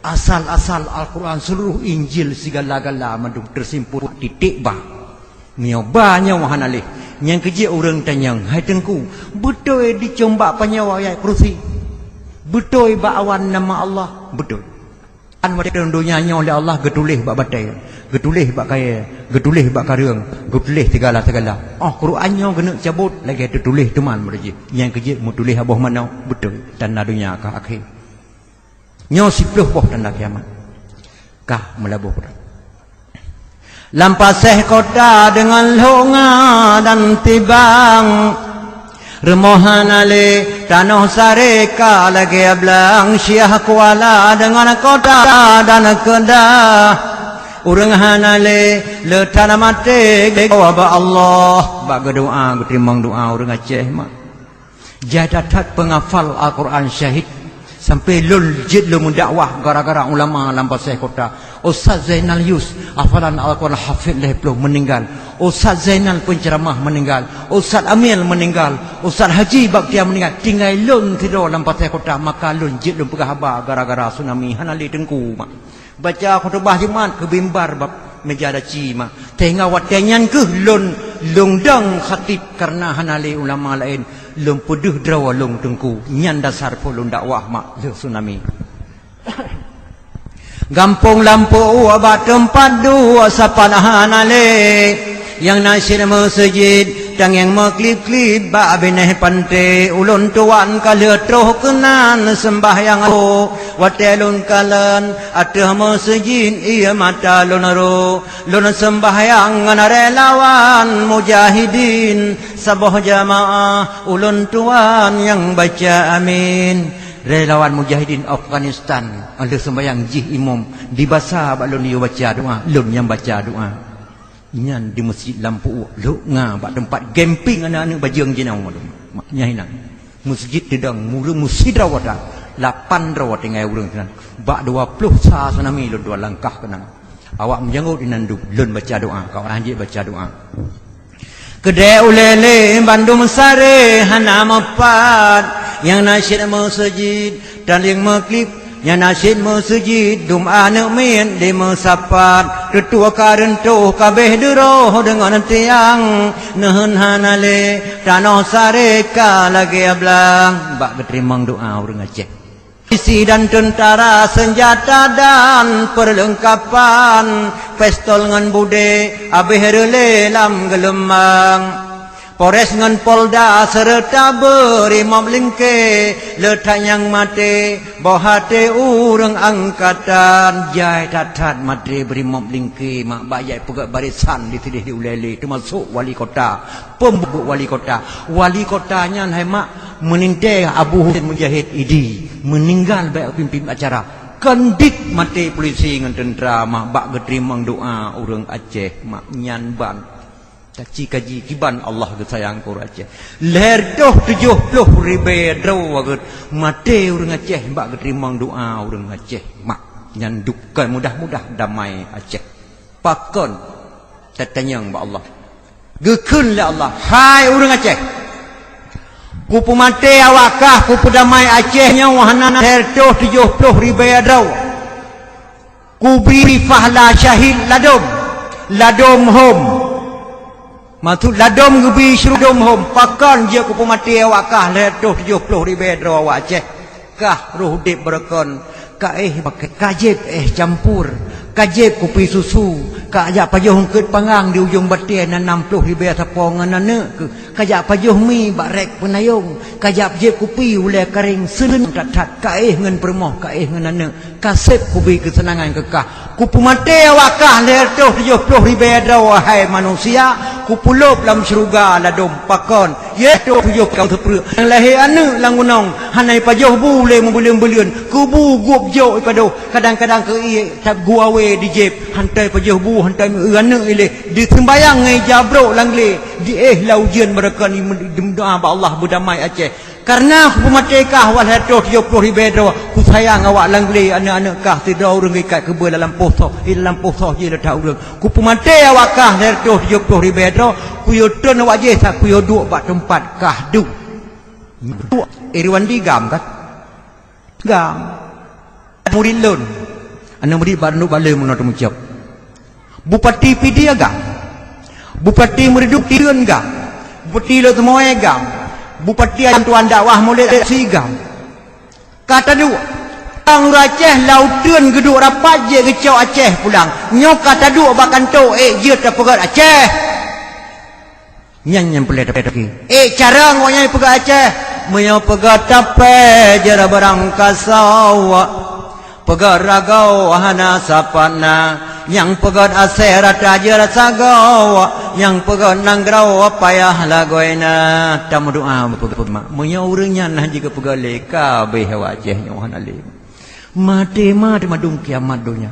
Asal-asal Al-Quran, seluruh Injil, sigala-gala mandum teusimpul titék ba. Meunyoe ba nyoe hana lé, nyang keujeuet ureuëng tanyong, "Hai Teungku, beutôi dicom bak panyoe ayat kursi? Beutôi bak awan nama Allah?" Beutôi. Kan watée donya nyoe lé Allah geutuléh bak batée, geutuléh bak kayée, geutuléh bak kareueng, geutuléh sigala-sigala. Oh, Quran nyoe geuneuk cabot lagée teutuléh teuma meureuji. Nyang keujeuet meutuléh aboh manoe, beutôi, tanda donya ka akhé. Nyoe siplôh boh tanda kiamat. Kah meulaboh kota. Lam paséh kota deungon longa dan tibang, rumoh hana lé, tanoh saré ka lagée blang, syah kuala deungon kota dan keudah. Ureuëng hana lé, le that maté, geujaweueb bak Allah. Bak geudoa, geuteurimong doa ureuëng Aceh, mak. Jai that-that peunghafal Al-Quran syahid. Sampai lôn jeuet lôn meudakwah gara-gara ulama lam Pasai Kota. Ustaz Zainal Yus, hafalan Al-Quran hafid lhée ploh, meuninggal. Ustaz Zainal, penceramah, meuninggal. Ustaz Amil, meuninggal. Ustaz Haji Baktiar, meuninggal. Tinggai lôn sidroe lam Pasai Kota, maka lôn jeuet lôn peugah haba gara-gara tsunami, hana lé teungku, mak. Baca khutubah Jumat keu mimbar bak meja daci, mak. Sehingga watée nyan kheueh lôn, lôn dong khatib, kareuna hana lé ulama laén, lôn peudeuh droe lôn teungku. Nyan dasar phon lôn dakwah, mak, lheueh tsunami. Gampông Lampôk bak teumpat duek sapat hana lé. Nyang na cit meuseujid, dan nyang meuklib-klib bak binéh panté. Ulôn tuan ka lheueh troh keunan seumbahyang, watée lôn kalon ateueh meuseujid, ie mata lôn ro. Lôn seumbahyang ngon relawan mujahidin, saboh jamaah ulôn tuan nyang baca amin. Relawan mujahidin Afghanistan, lheueh seumbahyang jih imum, dibasa bak lôn yue baca doa, lôn nyang baca doa. Nyan di Meuseujid Lampôk, lhok nga bak teumpat camping aneuëk-aneuëk bajeueng jinoe. Mak, nyan hinan. Meuseujid teudong, ureuëng meusidroe watée, lapan droe tinggai ureuëng sinan. Bak dua ploh sa tsunami lôn dua langkah keunan. Awak meujangôt inan dum, lôn baca doa, ka ureuëng jeuet baca doa. Keudeh ulée lé bandum saré hana meupat, nyang na cit meuseujid, taling meuklib, nyang na cit meuseujid, dum aneuëk miet dimeusapat, teutua ka reuntoh kabeh duroe deungon tiang, neuheun hana lé, tanoh saré ka lagée blang. Bak geuteurimong doa ureuëng Aceh. Polisi dan teuntara, seunjata dan peurleungkapan, pistol ngon budé, abéh reulée lam geuleumang. Polres ngon Polda seureuta beurimop lingké, le that nyang maté, boh até ureuëng angkatan. Jai that-that maté beurimop lingké, mak, bak jai peugét barisan di sideh di ulée lé, teumasok wali kota. Pembubuet wali kota. Wali kota nyan hai mak meunintée Abu Husin Mujahid Idi meuninggal bak pimpin acara. Kon dit maté polisi ngon teuntara, mak, bak geuteurimong doa ureuëng Aceh, mak, nyan ban. Kaci kaji kiban Allah geusayang keu ureuëng Aceh. Lhée reutôh tujoh ploh ribée droe geuet maté ureuëng Aceh bak geuteurimong doa ureuëng Aceh, mak. Nyan dukon mudah-mudah damai Aceh. Pakon? Tatanyong bak Allah. Geukheun lé Allah, "Hai ureuëng Aceh, kupeumaté awak kah, kupeudamai Aceh nyoe hana lhée reutôh tujoh ploh ribée droe. Kubri pahla syahid ladom, ladom hom." Maksud ladom geubi syurga dom hom, pakon jeuet kupeumaté awak kah lhée reutôh tujoh ploh ribée droe awak Aceh. Kah roh udeb beureukan, ka éh bakée, ka jieb éh campur, ka jieb kupi susu, ka jak pajoh eungkôt pangang di ujong batée na nam ploh ribée sapoe ngon aneuëk keuh, ka jak pajoh mi bak rék peunayong, ka jak jieb kupi ulée karéng seuleueng that-that, ka éh ngon peurumoh, ka éh ngon aneuëk, ka seb kubi keuseunangan keu kah. Kupeumaté awak kah lhée reutôh tujoh ploh ribée droe, wahai manusia, kupeulôb lam syeuruga ladom pakon. Yaitu tujoh kaum seupreuek nyang lahé aneuëk lam gunong, hana jipajoh bu lé meubuleuen-buleuen, keu bu gueb jok jipadoh, kadang-kadang keu ié that guawé di jieb, hana jipajoh bu, hana jieu aneuëk ilée, diseumbayang ngon jabrok lam glé, diéh lam ujeuen beureukat dimeudoá bak Allah beudamai Aceh. Kareuna kupeumaté kah awak lhée reutôh tujoh ploh ribée droe, kusayang awak lam glé aneuëk-aneuëk kah sidroe ureuëng geuikat keubeue lam lampôh soh, i lam lampôh soh jih le that ureuëng. Kupeumaté awak kah lhée reutôh tujoh ploh ribée droe, kuyue tron awak jih sa kuyue duek bak teumpat kah duek. Duek, Irwandi GAM kan? GAM. Murit lôn. Aneuëk murit bak Runduk Baleuem meunoe teumeucok. Bupati Pidie GAM. Bupati Meureuduek Tireuen GAM. Bupati Lhokseumawe GAM. Bupati Tuan Dakwah Mulod Aksi GAM. Ka taduek. Ureuëng Aceh lam uteuen geuduek rapat jeuet geucok Aceh pulang. Nyoe ka taduek bak kantô ék jeuet tapeugét Aceh. Nyan nyang peureulée tapé. Ék cara awaknyan peugét Aceh. Meunyoe peugét tapé jeuet barangkasoe. Peugét ragoe hana sapat na. Nyang peugét asée rata jeuet sagoe. Nyang peugét nanggroe payah lagoena. Tameudoá beupeugét mak. Meunyoe ureuëng nyan hana jeuet geupeugét lé, ka abéh awak Aceh nyoe hana lé. Maté-maté madum kiamat donya.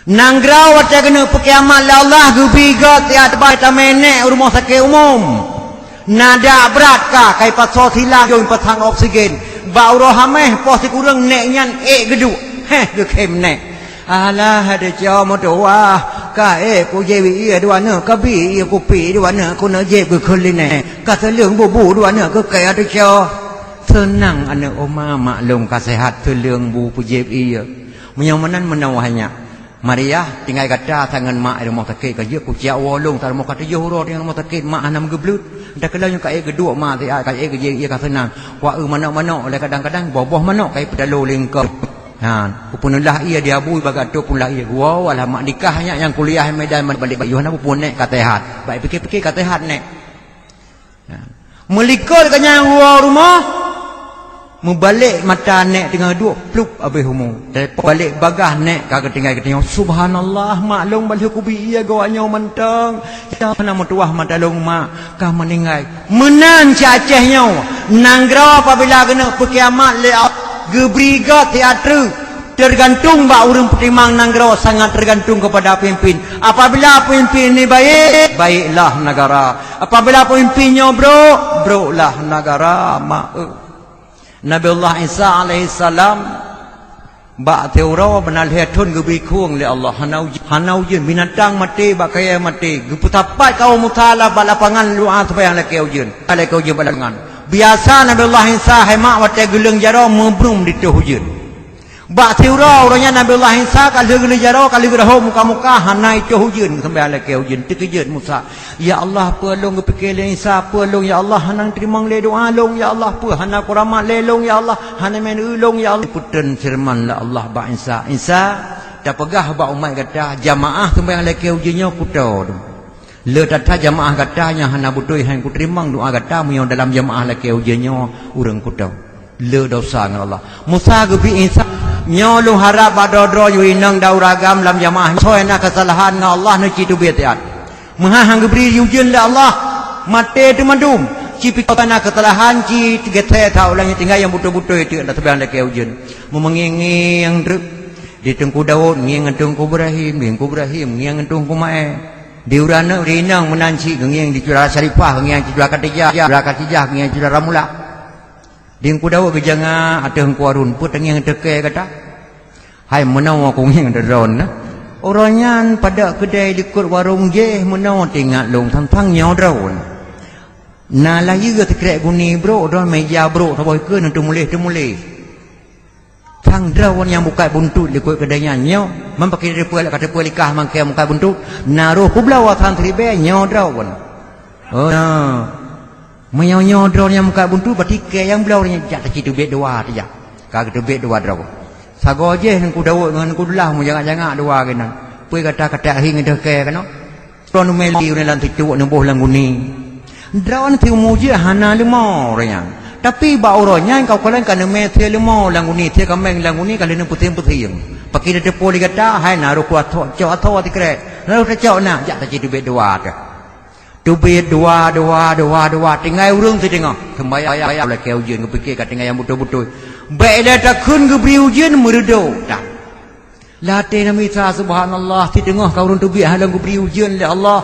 Nanggroe watée keuneuk peukiamat lé Allah geubri göt siat bak tamé nèk u rumoh sakét umum. Na dak brat ka, ka ipasoe silang jong pasang oksigen. Bak uroe hamèh poh sikureueng nèk nyan ék geuduek. Héh, geukhém nèk. Alah, adoe cok meutuwah, ka ék kujieb ié dua nèk, ka bi ié kupi dua nèk, keuneuk jieb geukheun lé nèk. Ka seuleueng bubu dua nèk keu kèe adoe cok. Seunang aneuk oma, mak lôn ka seuhat, seuleueng bu peujieb ié. Meunyoe meunan meunoe hai nyak. Mariah, tinggai gata sa ngon mak i rumoh sakét ka jeuet, kuciak woe lôn sa rumoh ka tujoh uroe tinggai rumoh sakét, mak hana meugeubleut. Dakeulang nyoe ka ék geuduek mak siat, ka ék geujieb ié ka seunang. Kuaeu manok-manok lé kadang-kadang, boh-boh manok ka ipeutaloe lé eungkôt. Ha, kupeuneulah ié di abui bagato pun lah ié. Wow, alah mak nikah nyak nyang kuliah i Medan, balek bak yoh na pupun nèk ka seuhat. Bak pike-pike ka seuhat nèk. Nah, meulikot ka nyang woe rumoh, meubalek mata nèk teungoh duek, plup, abéh umu. Telepon balek bagah nèk ka geutinggai geutanyoe, "Subhanallah, mak lôn ban lheueh kubi ié geuh nyoe mantong. Hana meutuwah mata lôn mak, ka meuninggai." Meunan cit Aceh nyoe, nanggroe apabila geuneuk peukiamat lé Allah, geubri göt siat treuk. Tergantung bak ureuëng peutimang nanggroe, sangat tergantung kepada pemimpin. Apabila pemimpin ini baik, baiklah negara. Apabila pemimpin nyoe brok, broklah negara. Mak, eh. Nabi Allah Isa alaihissalam bak siuroe beuna lhèe thon geubri khueng lé Allah. Hana ujeuen, hana ujeuen, binatang maté, bak kayèe maté. Geupeusapat kaum Musa lah bak lapangan doa seumayang lakèe ujeuen. Lakèe ujeuen bak lapangan. Biasa Nabi Allah Isa hai mak watèe geuleueng jaroe meubrum ditoh ujeuen. Bak siuroe, uroe nyan Nabi Allah Isa ka lheueh geuleueng jaroe, ka lheueh geurahom muka-muka, hana itoh ujeuen, seumayang lakèe ujeuen, teukeujot Musa. "Ya Allah, peue lôn geupike lé Isa, peue lôn ya Allah, hana teurimong lé doa lôn ya Allah, peue hana kuramat lé lôn ya Allah, hana meuneue lôn ya Allah." Peutren feureuman lé Allah bak Isa, "Isa, tapeugah bak umat gata, jamaah seumayang lakèe ujeuen nyoe kuto." Le that-that jamaah gata nyang hana beutôi, han kuteurimong doa gata meunyoe dalam jamaah lakèe ujeuen nyoe ureuëng kuto. Le desya ngon Allah. Musa geubri Isa, "Nyoe lôn harab bak droe-droe nyoe inong dan ureuëng agam lam jamaah. Soe na keusalahan ngon Allah neuci teubiet siat. Meuhai han geubri ujeuen lé Allah, maté teumandum. Ci pike na keusalahan, ci teugeusé that ulang nyoe tinggai nyang beutôi-beutôi teuk lam seumayang lakèe ujeuen." Meungieng-ngieng treuk di Teungku Daud, ngieng ngon Teungku Ibrahim, di Teungku Ibrahim, ngieng ngon Teungku Maé. Di ureuëng aneuk, di inong meunan cit geungieng, di Syedara Syarifah geungieng, Syedara Khadijah, Syedara Khadijah geungieng, Syedara Ramula. Di Teungku Daud geujangak ateueh Teungku Harun, peue tangieng teuke gata? Hai meunoe kungieng droeneuh. Uroe nyan padok keudè likot warong jéh meunoe teuingat lôn teuntang nyoe droeneuh. Na layeue sikrek guni brok, droeneuh meja brok saboh keue neuteumuléh-teumuléh. Sang droe nyang bukai buntut likot keudè nyan nyoe, man pakri teupeu ka teupeu likah mangke bukai buntut, na roh peubloe sang siribèe nyoe droe. Oh, na. Meunyoe nyoe droe nyang bukai buntut, berarti kèe nyang bloe nyan jak taci teubiet dua teuh jak. Ka geuteubiet dua droe. Sagoe jéh Teungku Daud ngon Teungku Abdullah meujangak-jangak dua keunan. Peue gata ka tahi ngeudeh kèe keunoe? Droeneuh mé li uneuen lam sicok neuboh lam guni. Droeneuh siumu jih hana leumo uroe nyan. Tapi bak uroe nyan kaukeulan ka neumé sie leumo lam guni, sie kaméng lam guni ka lheueh neupeusieng-peusieng. Pakri teupeu lé gata, hai na roh kuat cok asoe sikrek. Na roh tacok na, jak taci teubiet dua teuh. Teubiet dua, dua, dua, dua, tinggai ureuëng siteungoh. Seumayang lakèe ujeuen geupike ka tinggai nyang beutôi-beutôi. Bèk ilèe takheun geubri ujeuen meureudok tan. Lam até na mita, subhanallah, siteungoh ka ureuëng teubiet hai lom geubri ujeuen lé Allah.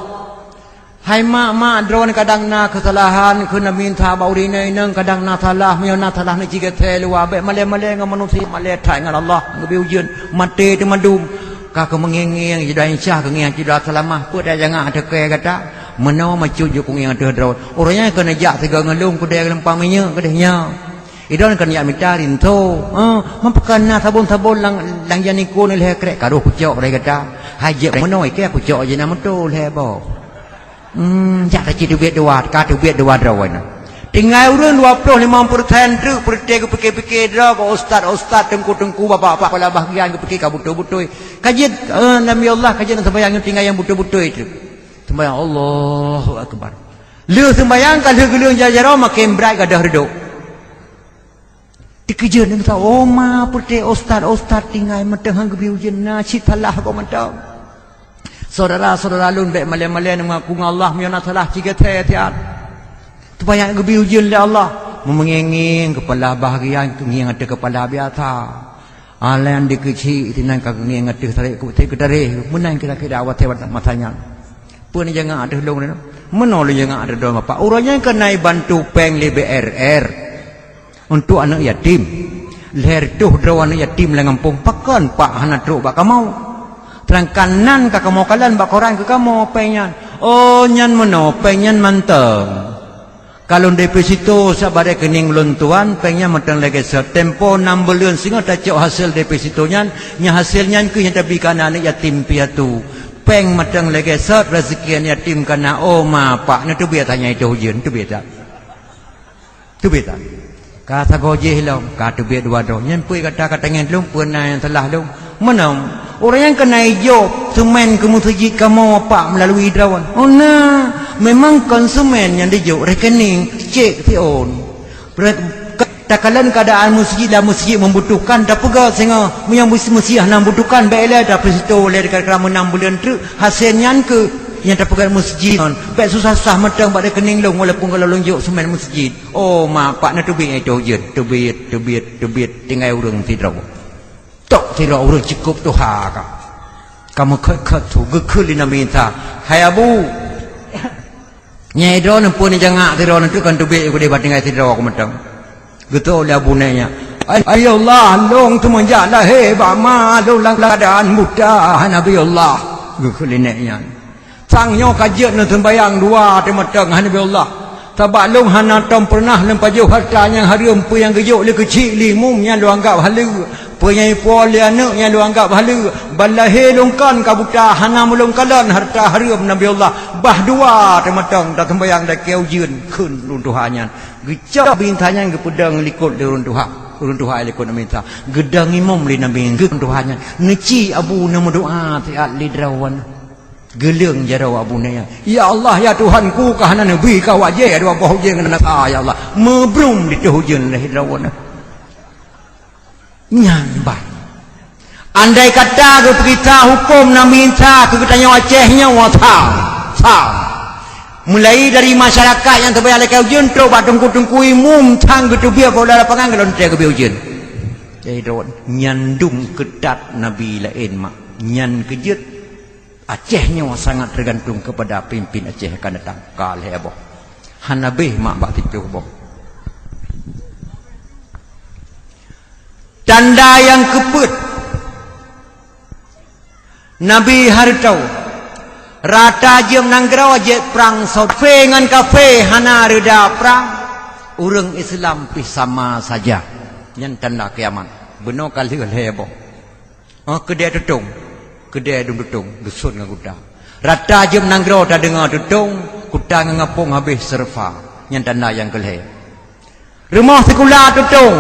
Hai mak-mak droeneuh kadang na keusalahan, kheun na mita bak ureuëng inong-inong kadang na salah, meunyoe na salah neuci geusé luwa, bèk malèe-malèe ngon manusia, malèe that ngon Allah, geubri ujeuen, maté teumandum. Ka keu meungieng-ngieng, jidua insya keu ngieng, jidua seulamah, peue tajangak teuke gata? Meunoe macut jih kungieng ateueh droe. Uroe nyan keuneuk jak sigoe ngon lôn keudè geulumpang minyeuk keudeh nyoe. Idon keuneuk jak mita rinso. Ah, man pakon na sabon-sabon lam, lam janiko nilhèe krek ka roh kucok lé gata. Hai jeuet meunoe ikeu kucok jih na meuto lhèe boh. Hmm, jak taci teubiet dua, ka teubiet dua droe nyoe. Tinggai ureuëng dua ploh limong persen treuk peureuté geupike-pike droe keu ustaz-ustaz, teungku-teungku, bapak-bapak kepala bahagian geupike ka beutôi-beutôi. Ka jeuet, eh, Nabi Allah ka jeuet seumayang nyoe tinggai nyang beutôi-beutôi treuk. Seumayang Allahu Akbar. Lheueh seumayang ka lheueh geuleueng jaroe maken brat gadôh reudôk. Teukeujeuet lé meusa, "Oh ma, peureuté ustaz-ustaz tinggai mantong han geubri ujeuen na cit salah goe mantong." Syedara-syedara lôn, bèk malèe-malèe neumangaku ngon Allah meunyoe na salah cit geuthèe siat. Supaya geubri ujeuen lé Allah. Meungieng-ngieng keupala bahagian, ngieng ateueh keupala biasa. Alan dikeuchik sinan ka geungieng ateueh tarék keutareh, meunan kira-kira watèe masa nyan. Peue neujangak ateueh lôn nyoe? Meunoe lôn jangak ateueh droe Bapak. Uroe nyan keuneuk bantu péng lé B R R untuk aneuk yatim. Lhèe reutôh droe aneuk yatim lam gampông, pakon Pak hana trok bak kamoe? Seudangkan nan ka kamoe kalon bak koran keu kamoe péng nyan. Oh, nyan meunoe, péng nyan mantong. Ka lôn deposito sabe rekening lôn tuan, péng nyan mantong lagèe sot. Tempo nam buleuen singoh tacok hasé deposito nyan, nyang hasé nyan keuh nyang tabi keu aneuk yatim piatu. Péng mantong lagèe sot, raseuki aneuk yatim ka na, oh ma pak, neuteubiet that nyan itôh ujeuen, teubiet that. Teubiet that. Ka sagoe jih lom, ka teubiet dua droe. Nyan peue kata ka tangieng lôn, peue na nyang salah lôn. Meunan, ureueng nyang keuneuk ijok seumén keu meuseujid kamoe Pak meulalu droe. Oh na, memang kon seumén nyang dijok, rekening, cek siôn. Re-, takalon keuadaan meuseujid dan meuseujid membutuhkan, tapeugah singoh, meunyoe meuseujid hana membutuhkan, bèk ilèe tapeusito lé kira-kira meunam buleuen treuk, hasé nyan keuh nyang tapeugah meuseujid ngon. Bèk susah-susah mantong bak rekening lôn, walaupun ka lôn jok seumén meuseujid. Oh ma pak, neuteubiet itôh ujeuen, teubiet, teubiet, teubiet, tinggai ureueng sidroe. Tok sidroe ureueng cukôp tuha ka. Ka meukhot-khot su, geukheun lé Nabi Isa, "Hai Abu, nyan droeneuh peue neujangak sidroeneuh teuk kon teubiet keudéh bak tinggai sidroe keu mantong." Geutôh lé Abu Naik nyan, "Ai, ai Allah, lôn seumeujak lahé bak ma lôn lam keuadaan buta, hai Nabi Allah." Geukheun lé Naik nyan. Sang nyoe ka jeuet neuseumbayang dua teumantong, hai Nabi Allah. Sabab lôn hana tom peureunah lôn pajoh hareuta nyang hareuem, peue nyang geujok lé keuchik lé mum nyan lôn anggab haleue. Peue nyang ipo lé aneuk nyan lôn anggab haleue. Ban lahé lôn kon ka buta, hana meulôn kalon hareuta hareuem Nabi Allah. Bah dua teumantong taseumbayang lakèe ujeuen kheun ureueng tuha nyan. Geucok Nabi Isa nyan geupeudong likot lé ureueng tuha. Ureueng tuha likot Nabi Isa. Geudong imum lé Nabi Isa ureueng tuha nyan. Neuci Abu neumeudoa siat lé droe. Geuleueng jaroe Abu Naik nyan, "Ya Allah, ya Tuhanku, ka hana neubi keu awak jih dua boh ujeuen ngon nasa, ya Allah." Meubrum ditôh ujeuen lé droe nyan. Nyan ban. Andai kata geupeugisa hukôm Nabi Isa keu geutanyoe Aceh nyoe, sa, sa. Mulai dari masyarakat nyang teubayang lakèe ujeuen trok bak teungku-teungku imum sang geuteubiet bak lapangan, golom teubiet ujeuen. Jadi droe nyan dum keutat nabi laén mak. Nyan keu jeuet Aceh nyoe sangat teugantung keupada pimpin Aceh akan datang. Ka lhèe boh. Hana bèh mak bak siplôh boh. Tanda nyang keupeuet, Nabi hareutoe, rata jeuem nanggroe jeuet prang, kafé ngon kafé hana reuda prang, ureueng Islam pih sama saja. Nyan tanda kiamat. Bunoe ka lheueh lhèe boh. Oh, keudè tutong, keudè dum tutong, dusun ngon kuta. Rata jeuem nanggroe tadeungoe tutong, kuta ngon gampông habéh seureufa. Nyan tanda nyang keulhèe. Rumoh sikula tutong,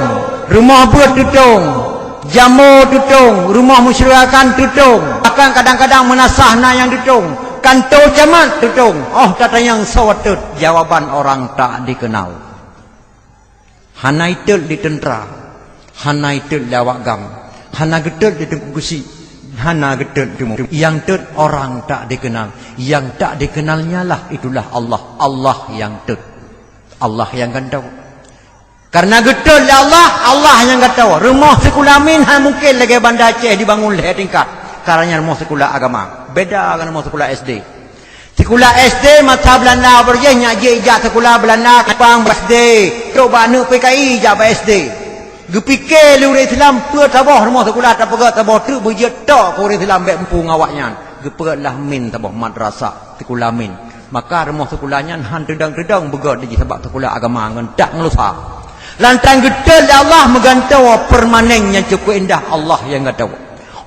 rumoh beuet tutong, jamô tutong, rumoh musyawarah tutong, bahkan kadang-kadang meunasah na nyang tutong, kantô camat tutong. Oh, tatanyong soe teut, jawaban orang tak dikenal. Hana itot di teuntra, hana itot di awak gam, hana geutot di teungku geuchik, hana geutot di teungku. Nyang tot orang tak dikenal. Nyang tak dikenal nyalah itulah Allah. Allah nyang tot. Allah nyang gantoe. Karena geutot lé Allah, Allah nyang gantoe. Rumoh sikula min hana mungken lagèe Banda Aceh dibangun lhèe tingkat. Karena rumoh sikula agama. Beda ngon rumoh sikula S D. Sikula S D masa Beulanda beureujeih nyak jih jak sikula Beulanda, Kupang S D, trok bak aneuk P K I jak bak S D. Geupike lé ureueng Islam peue saboh rumoh sikula tapeugöt saboh treuk beujeuet tok keu ureueng Islam bèk muphom ngon awaknyan. Geupeulah min saboh madrasah sikula min. Maka rumoh sikula nyan han teudong-teudong beugöt jih sabab sikula agama ngon dak ngon lusa. Lantaran geutot lé Allah meugantoe permanen nyang cukôp indah Allah nyang gantoe.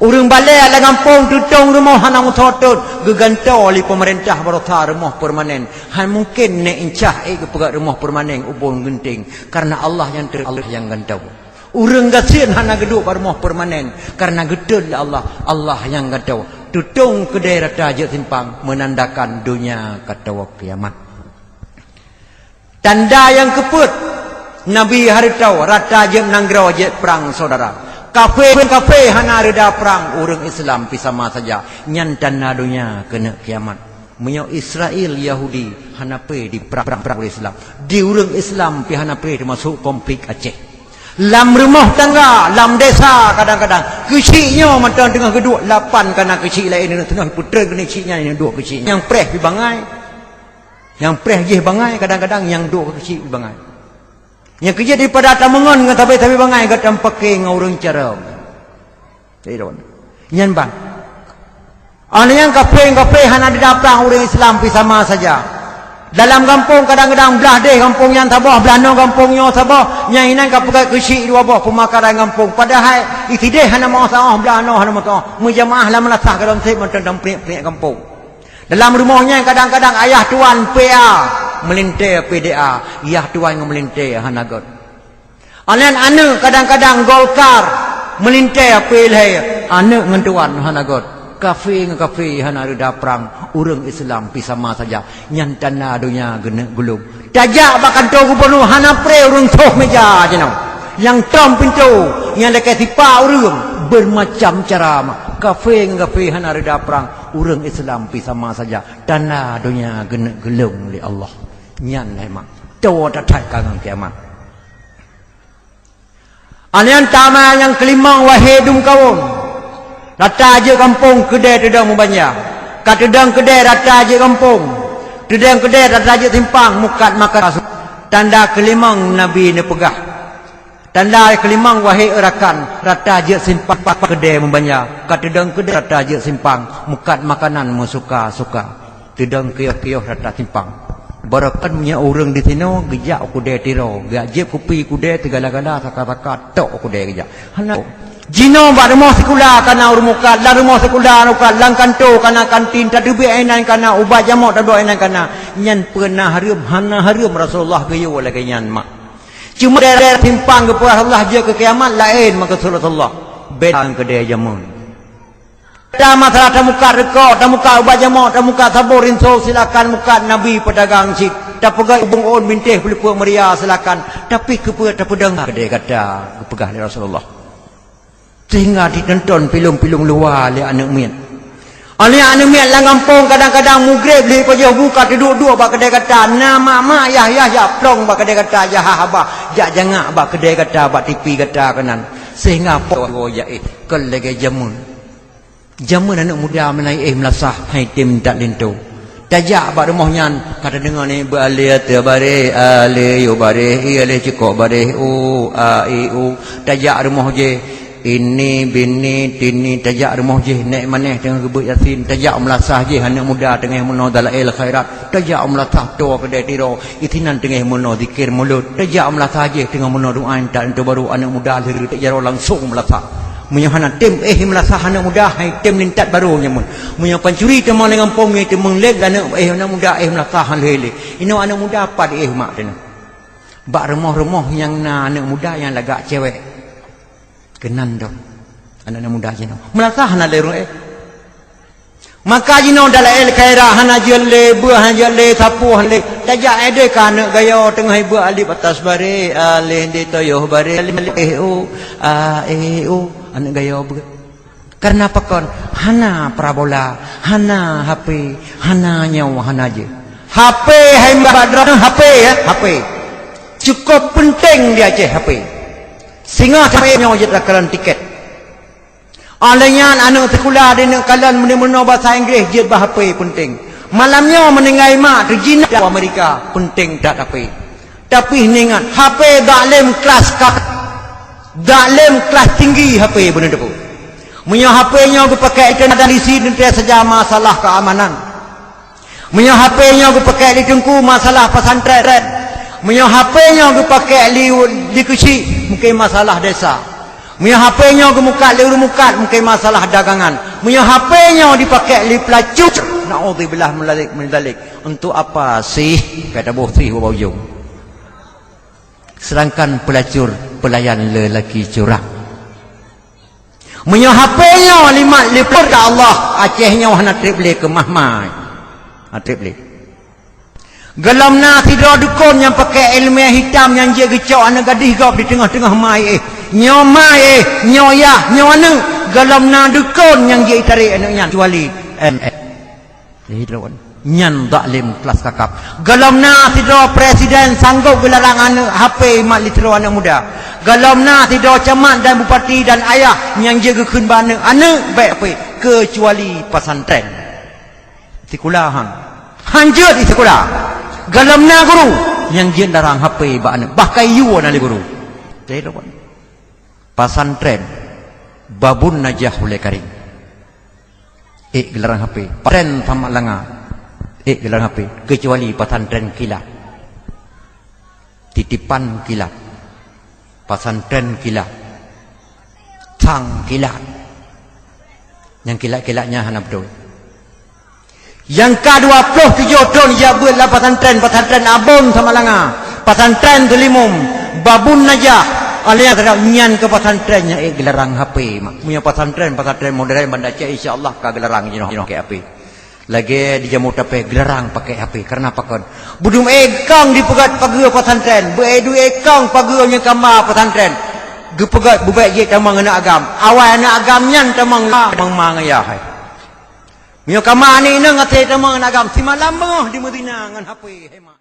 Ureueng balèe lam gampông tutong rumoh hana meusoe tot, geugantoe lé peumeurintah baroesa rumoh permanen. Han mungken nèk incah ék geupeugöt rumoh permanen ubon geunteng, karena Allah nyang teu-, Allah nyang gantoe. Ureueng gasien hana geuduek bak rumoh permanen, karena geutot lé Allah, Allah nyang gantoe. Tutong keudè rata jeuet simpang, meunandakan donya ka toh kiamat. Tanda nyang keupeuet, Nabi hareutoe, rata jeuet nanggroe jeuet prang, syedara. Kafé ngon kafé hana reuda prang, ureueng Islam pih sama saja. Nyan tanda donya keuneuk kiamat. Meunyoe Israel, Yahudi hana pé diprang-prang ureueng Islam, di ureueng Islam pih hana pé teumasok konflik Aceh. Lam rumoh tangga, lam desa kadang-kadang. Keuchik nyoe mantong teungoh geuduek lapan kana keuchik laén teungoh peutrön keuneuk chik nyan duek keuchik. Nyang preh pih bangai. Nyang preh jih bangai, kadang-kadang nyang duek keuchik pih bangai. Nyang keujeuet daripada tameungon ngon sabe-sabe bangai gata meupaké ngon ureuëng carông. Nyan ban. Aneuëk nyang kafé-kafé hana deuda prang ureuëng Islam pih sama saja. Dalam gampông kadang-kadang blah deh gampông nyan saboh, blah noe gampông nyoe saboh, nyang inan ka peugah keuchik dua boh peumakaran gampông. Padahai isideh hana meuoh saoh, blah noe hana meuoh saoh. Meujamaah lam meulasah golom seb mantong dan priek-priek gampông. Dalam rumoh nyan kadang-kadang ayah tuan P A meulintée P D A, yah tuan ngon meulintée hana göt. Aneuk-aneuk kadang-kadang Golkar meulintée P L H, aneuk ngon tuan hana göt. Kafé ngon kafé hana reuda prang, ureuëng Islam pih sama saja. Nyan tanda donya geuneuk gulong. Tajak bak kantô gubunur hana pré ureuëng soh meja jinoe. Nyang tom pintoe, nyang lakée sipa ureuëng, beumacam cara mah. Kafé ngon kafé hana reuda prang, ureuëng Islam pih sama saja. Tanda donya geuneuk gulong lé Allah. Nyan hai mak. Toe that-that ka ngon kiamat. Aneuk tama nyang keulimong wahé dum kawon. Rata jeuet gampông keudée teudong meubanja. Ka teudong keudée rata jeuet gampông. Teudong keudée rata jeuet simpang mukat maka tanda keulimong Nabi neupeugah. Tanda keulimong wahé rakan rata jeuet simpang keudée meubanja. Ka teudong keudée rata jeuet simpang mukat makanan meusuka-suka. Teudong kiôh-kiôh rata simpang. Barokon meunyoe ureuëng disinoe geujak u keudée Tiro, geujak jieb kupi keudée teugala-gala saka-saka tok u keudée geujak. Hana. Jinoe bak rumoh sikula kana ureuëng mukat, lam rumoh sikula mukat, lam kantô kana kantin, tateubiet inan kana, ubat jamok taduek inan kana. Nyan peue na hareuem, hana hareuem Rasulullah geuyue lagée nyan mak. Cuma daerah simpang geupeugah Allah jeuet keu kiamat laén maka Rasulullah. Beda keudée jameun. Ada masalah tamukat reukok, tamukat ubat jamok, tamukat sabon rinso, silakan mukat Nabi peudagang cit. Tapeugah ubong-on bintéh peulipeuek meuria silakan. Tapi keupeue tapeudong keudée gata geupeugah lé Rasulullah. Sehingga ditonton filem-filem luwa lé aneuk miet. Aneuk, aneuk miet lam gampông kadang-kadang mugreb lé pajoh bu ka teuduek-duek bak keudée gata. Na mak-mak yah-yah jak plong bak keudée gata, jak haba, jak jangak bak keudée gata, bak tipi gata keunan. Sehingga po jaéh kon lagée jameun. Jameun aneuk muda meunan éh meulasah hai tem that linto. Tajak bak rumoh nyan ka tadeungoe ni beualée ateueh bareh, alée yue bareh, ie alée cukok bareh, u, a, i, u. Tajak rumoh jih ini bini tini tajak rumoh jih nek maneh teungoh geubeuet yasin, tajak meulasah jih aneuk muda teungoh meunoe dalail khairat, tajak meulasah toe keudée Tiro, isinan teungoh meunoe zikir mulod, tajak meulasah jih teungoh meunoe doa intat linto barô aneuk muda lheueh tajak langsong meulasah. Meunyoe hana tem éh meulasah aneuk muda, hai tem lintat barô nyan mun. Meunyoe pancuri teuma lam gampông nyoe teumeung lé aneuk éh aneuk muda éh meulasah han lé-lé. Inoe aneuk muda pat éh mak teunoe. Bak rumoh-rumoh nyang na aneuk muda nyang lagak cewek. Keunan dong. Aneuk-aneuk muda jinoe. Meulasah hana lé ureuëng éh. Maka jinoe dalail khaira hana jeuet lé, beuh hana jeuet lé, sapoh hana lé. Tajak édé ka aneuk gayo teungoh ibeuet alif atas bareh, aleh di toyoh bareh, aleh u, a, e, u. Aneuk gayo beuh. Karena pakon? Hana parabola, hana H P, hana nyoe, hana jih. H P hai mbak Badra, H P ya, H P. Cukup penting di Aceh H P. Singoh sampai nyoe jeuet rakaran tiket. Oleh nyan aneuk sikula di neuk kalon meunyoe bahasa Inggris jeuet bak H P penting. Malam nyoe meuninggai mak teujinak u Amerika penting that H P. Tapi ingat, H P dak lem kelas ka, dak lem kelas tinggi H P beuneuteupeu. Meunyoe H P nyoe geupakai internet dan isi teuntée saja masalah keamanan. Meunyoe H P nyoe geupakai di teungku masalah pesantren. Meunyoe H P nyoe geupakai li, di keuchik mungkin masalah desa. Meunyoe H P nyoe geumukat lé ureuëng mukat mungkin masalah dagangan. Meunyoe H P nyoe dipakai lé pelacur, naudzubillah min dzalik, min dzalik. Untuk apa sih? Kata boh sih bak ujong. Sedangkan pelacur pelayan lelaki curang. Meunyoe H P nyoe limat lipur ka Allah, Aceh nyoe hana treb lé keumah mai. Hana treb lé. Golom na sidroe dukon nyang pakai ilmiah hitam nyang jeuet geucok aneuk gadih gob di teungoh-teungoh mai éh. Nyoe mai éh, nyoe yah, nyoe aneuk. Golom na dukon nyang jeuet itarek aneuk nyan kecuali M S. Sidroe. Nyan zalim kelas kakap. Gohlom na sidroe presiden sanggop geularang aneuk H P mat li sidroe aneuk muda. Gohlom na sidroe camat dan bupati dan ayah nyang jeuet geukheun bak aneuk, "Aneuk, bèk H P," keucuali pesantren. Sikula han. Han jeuet di sikula. Gohlom na guru nyang jeuet larang H P bak aneuk. Bahkan iyue na lé guru. Jadi, pesantren Babun Najah Ulèe Karim. Ék geularang H P. Pesantren Samak Langa. Ék geularang H P. Keucuali pesantren kilat. Titipan kilat. Pesantren kilat. Sang kilat. Nyang kilat-kilat nyan hana beutôi. Nyang ka dua ploh tujoh thon jak beuet lam pesantren, pesantren Abon Samalanga, pesantren Teulimum, Babun Najah, alias nyan keuh pesantren nyang ék geularang H P mak. Meunyoe pesantren, pesantren modern Banda Aceh, insya Allah ka geularang jinoe, jinoe keu H P. Lagèe di Jammu Tapeh geularang pakèk H P. Kareuna pakon? Beudum ékong dipeugöt pageue pesantren, beuék dum ékong pageue nyang kama pesantren. Geupeugöt beubèk jeuet tamong aneuk agam. Awai aneuk agam nyan tamong la, tamong ma ngon yah hai. Meunyoe kama aneuk inong até tamong aneuk agam, simalam beungoh dimeuzina ngon H P, hai mak.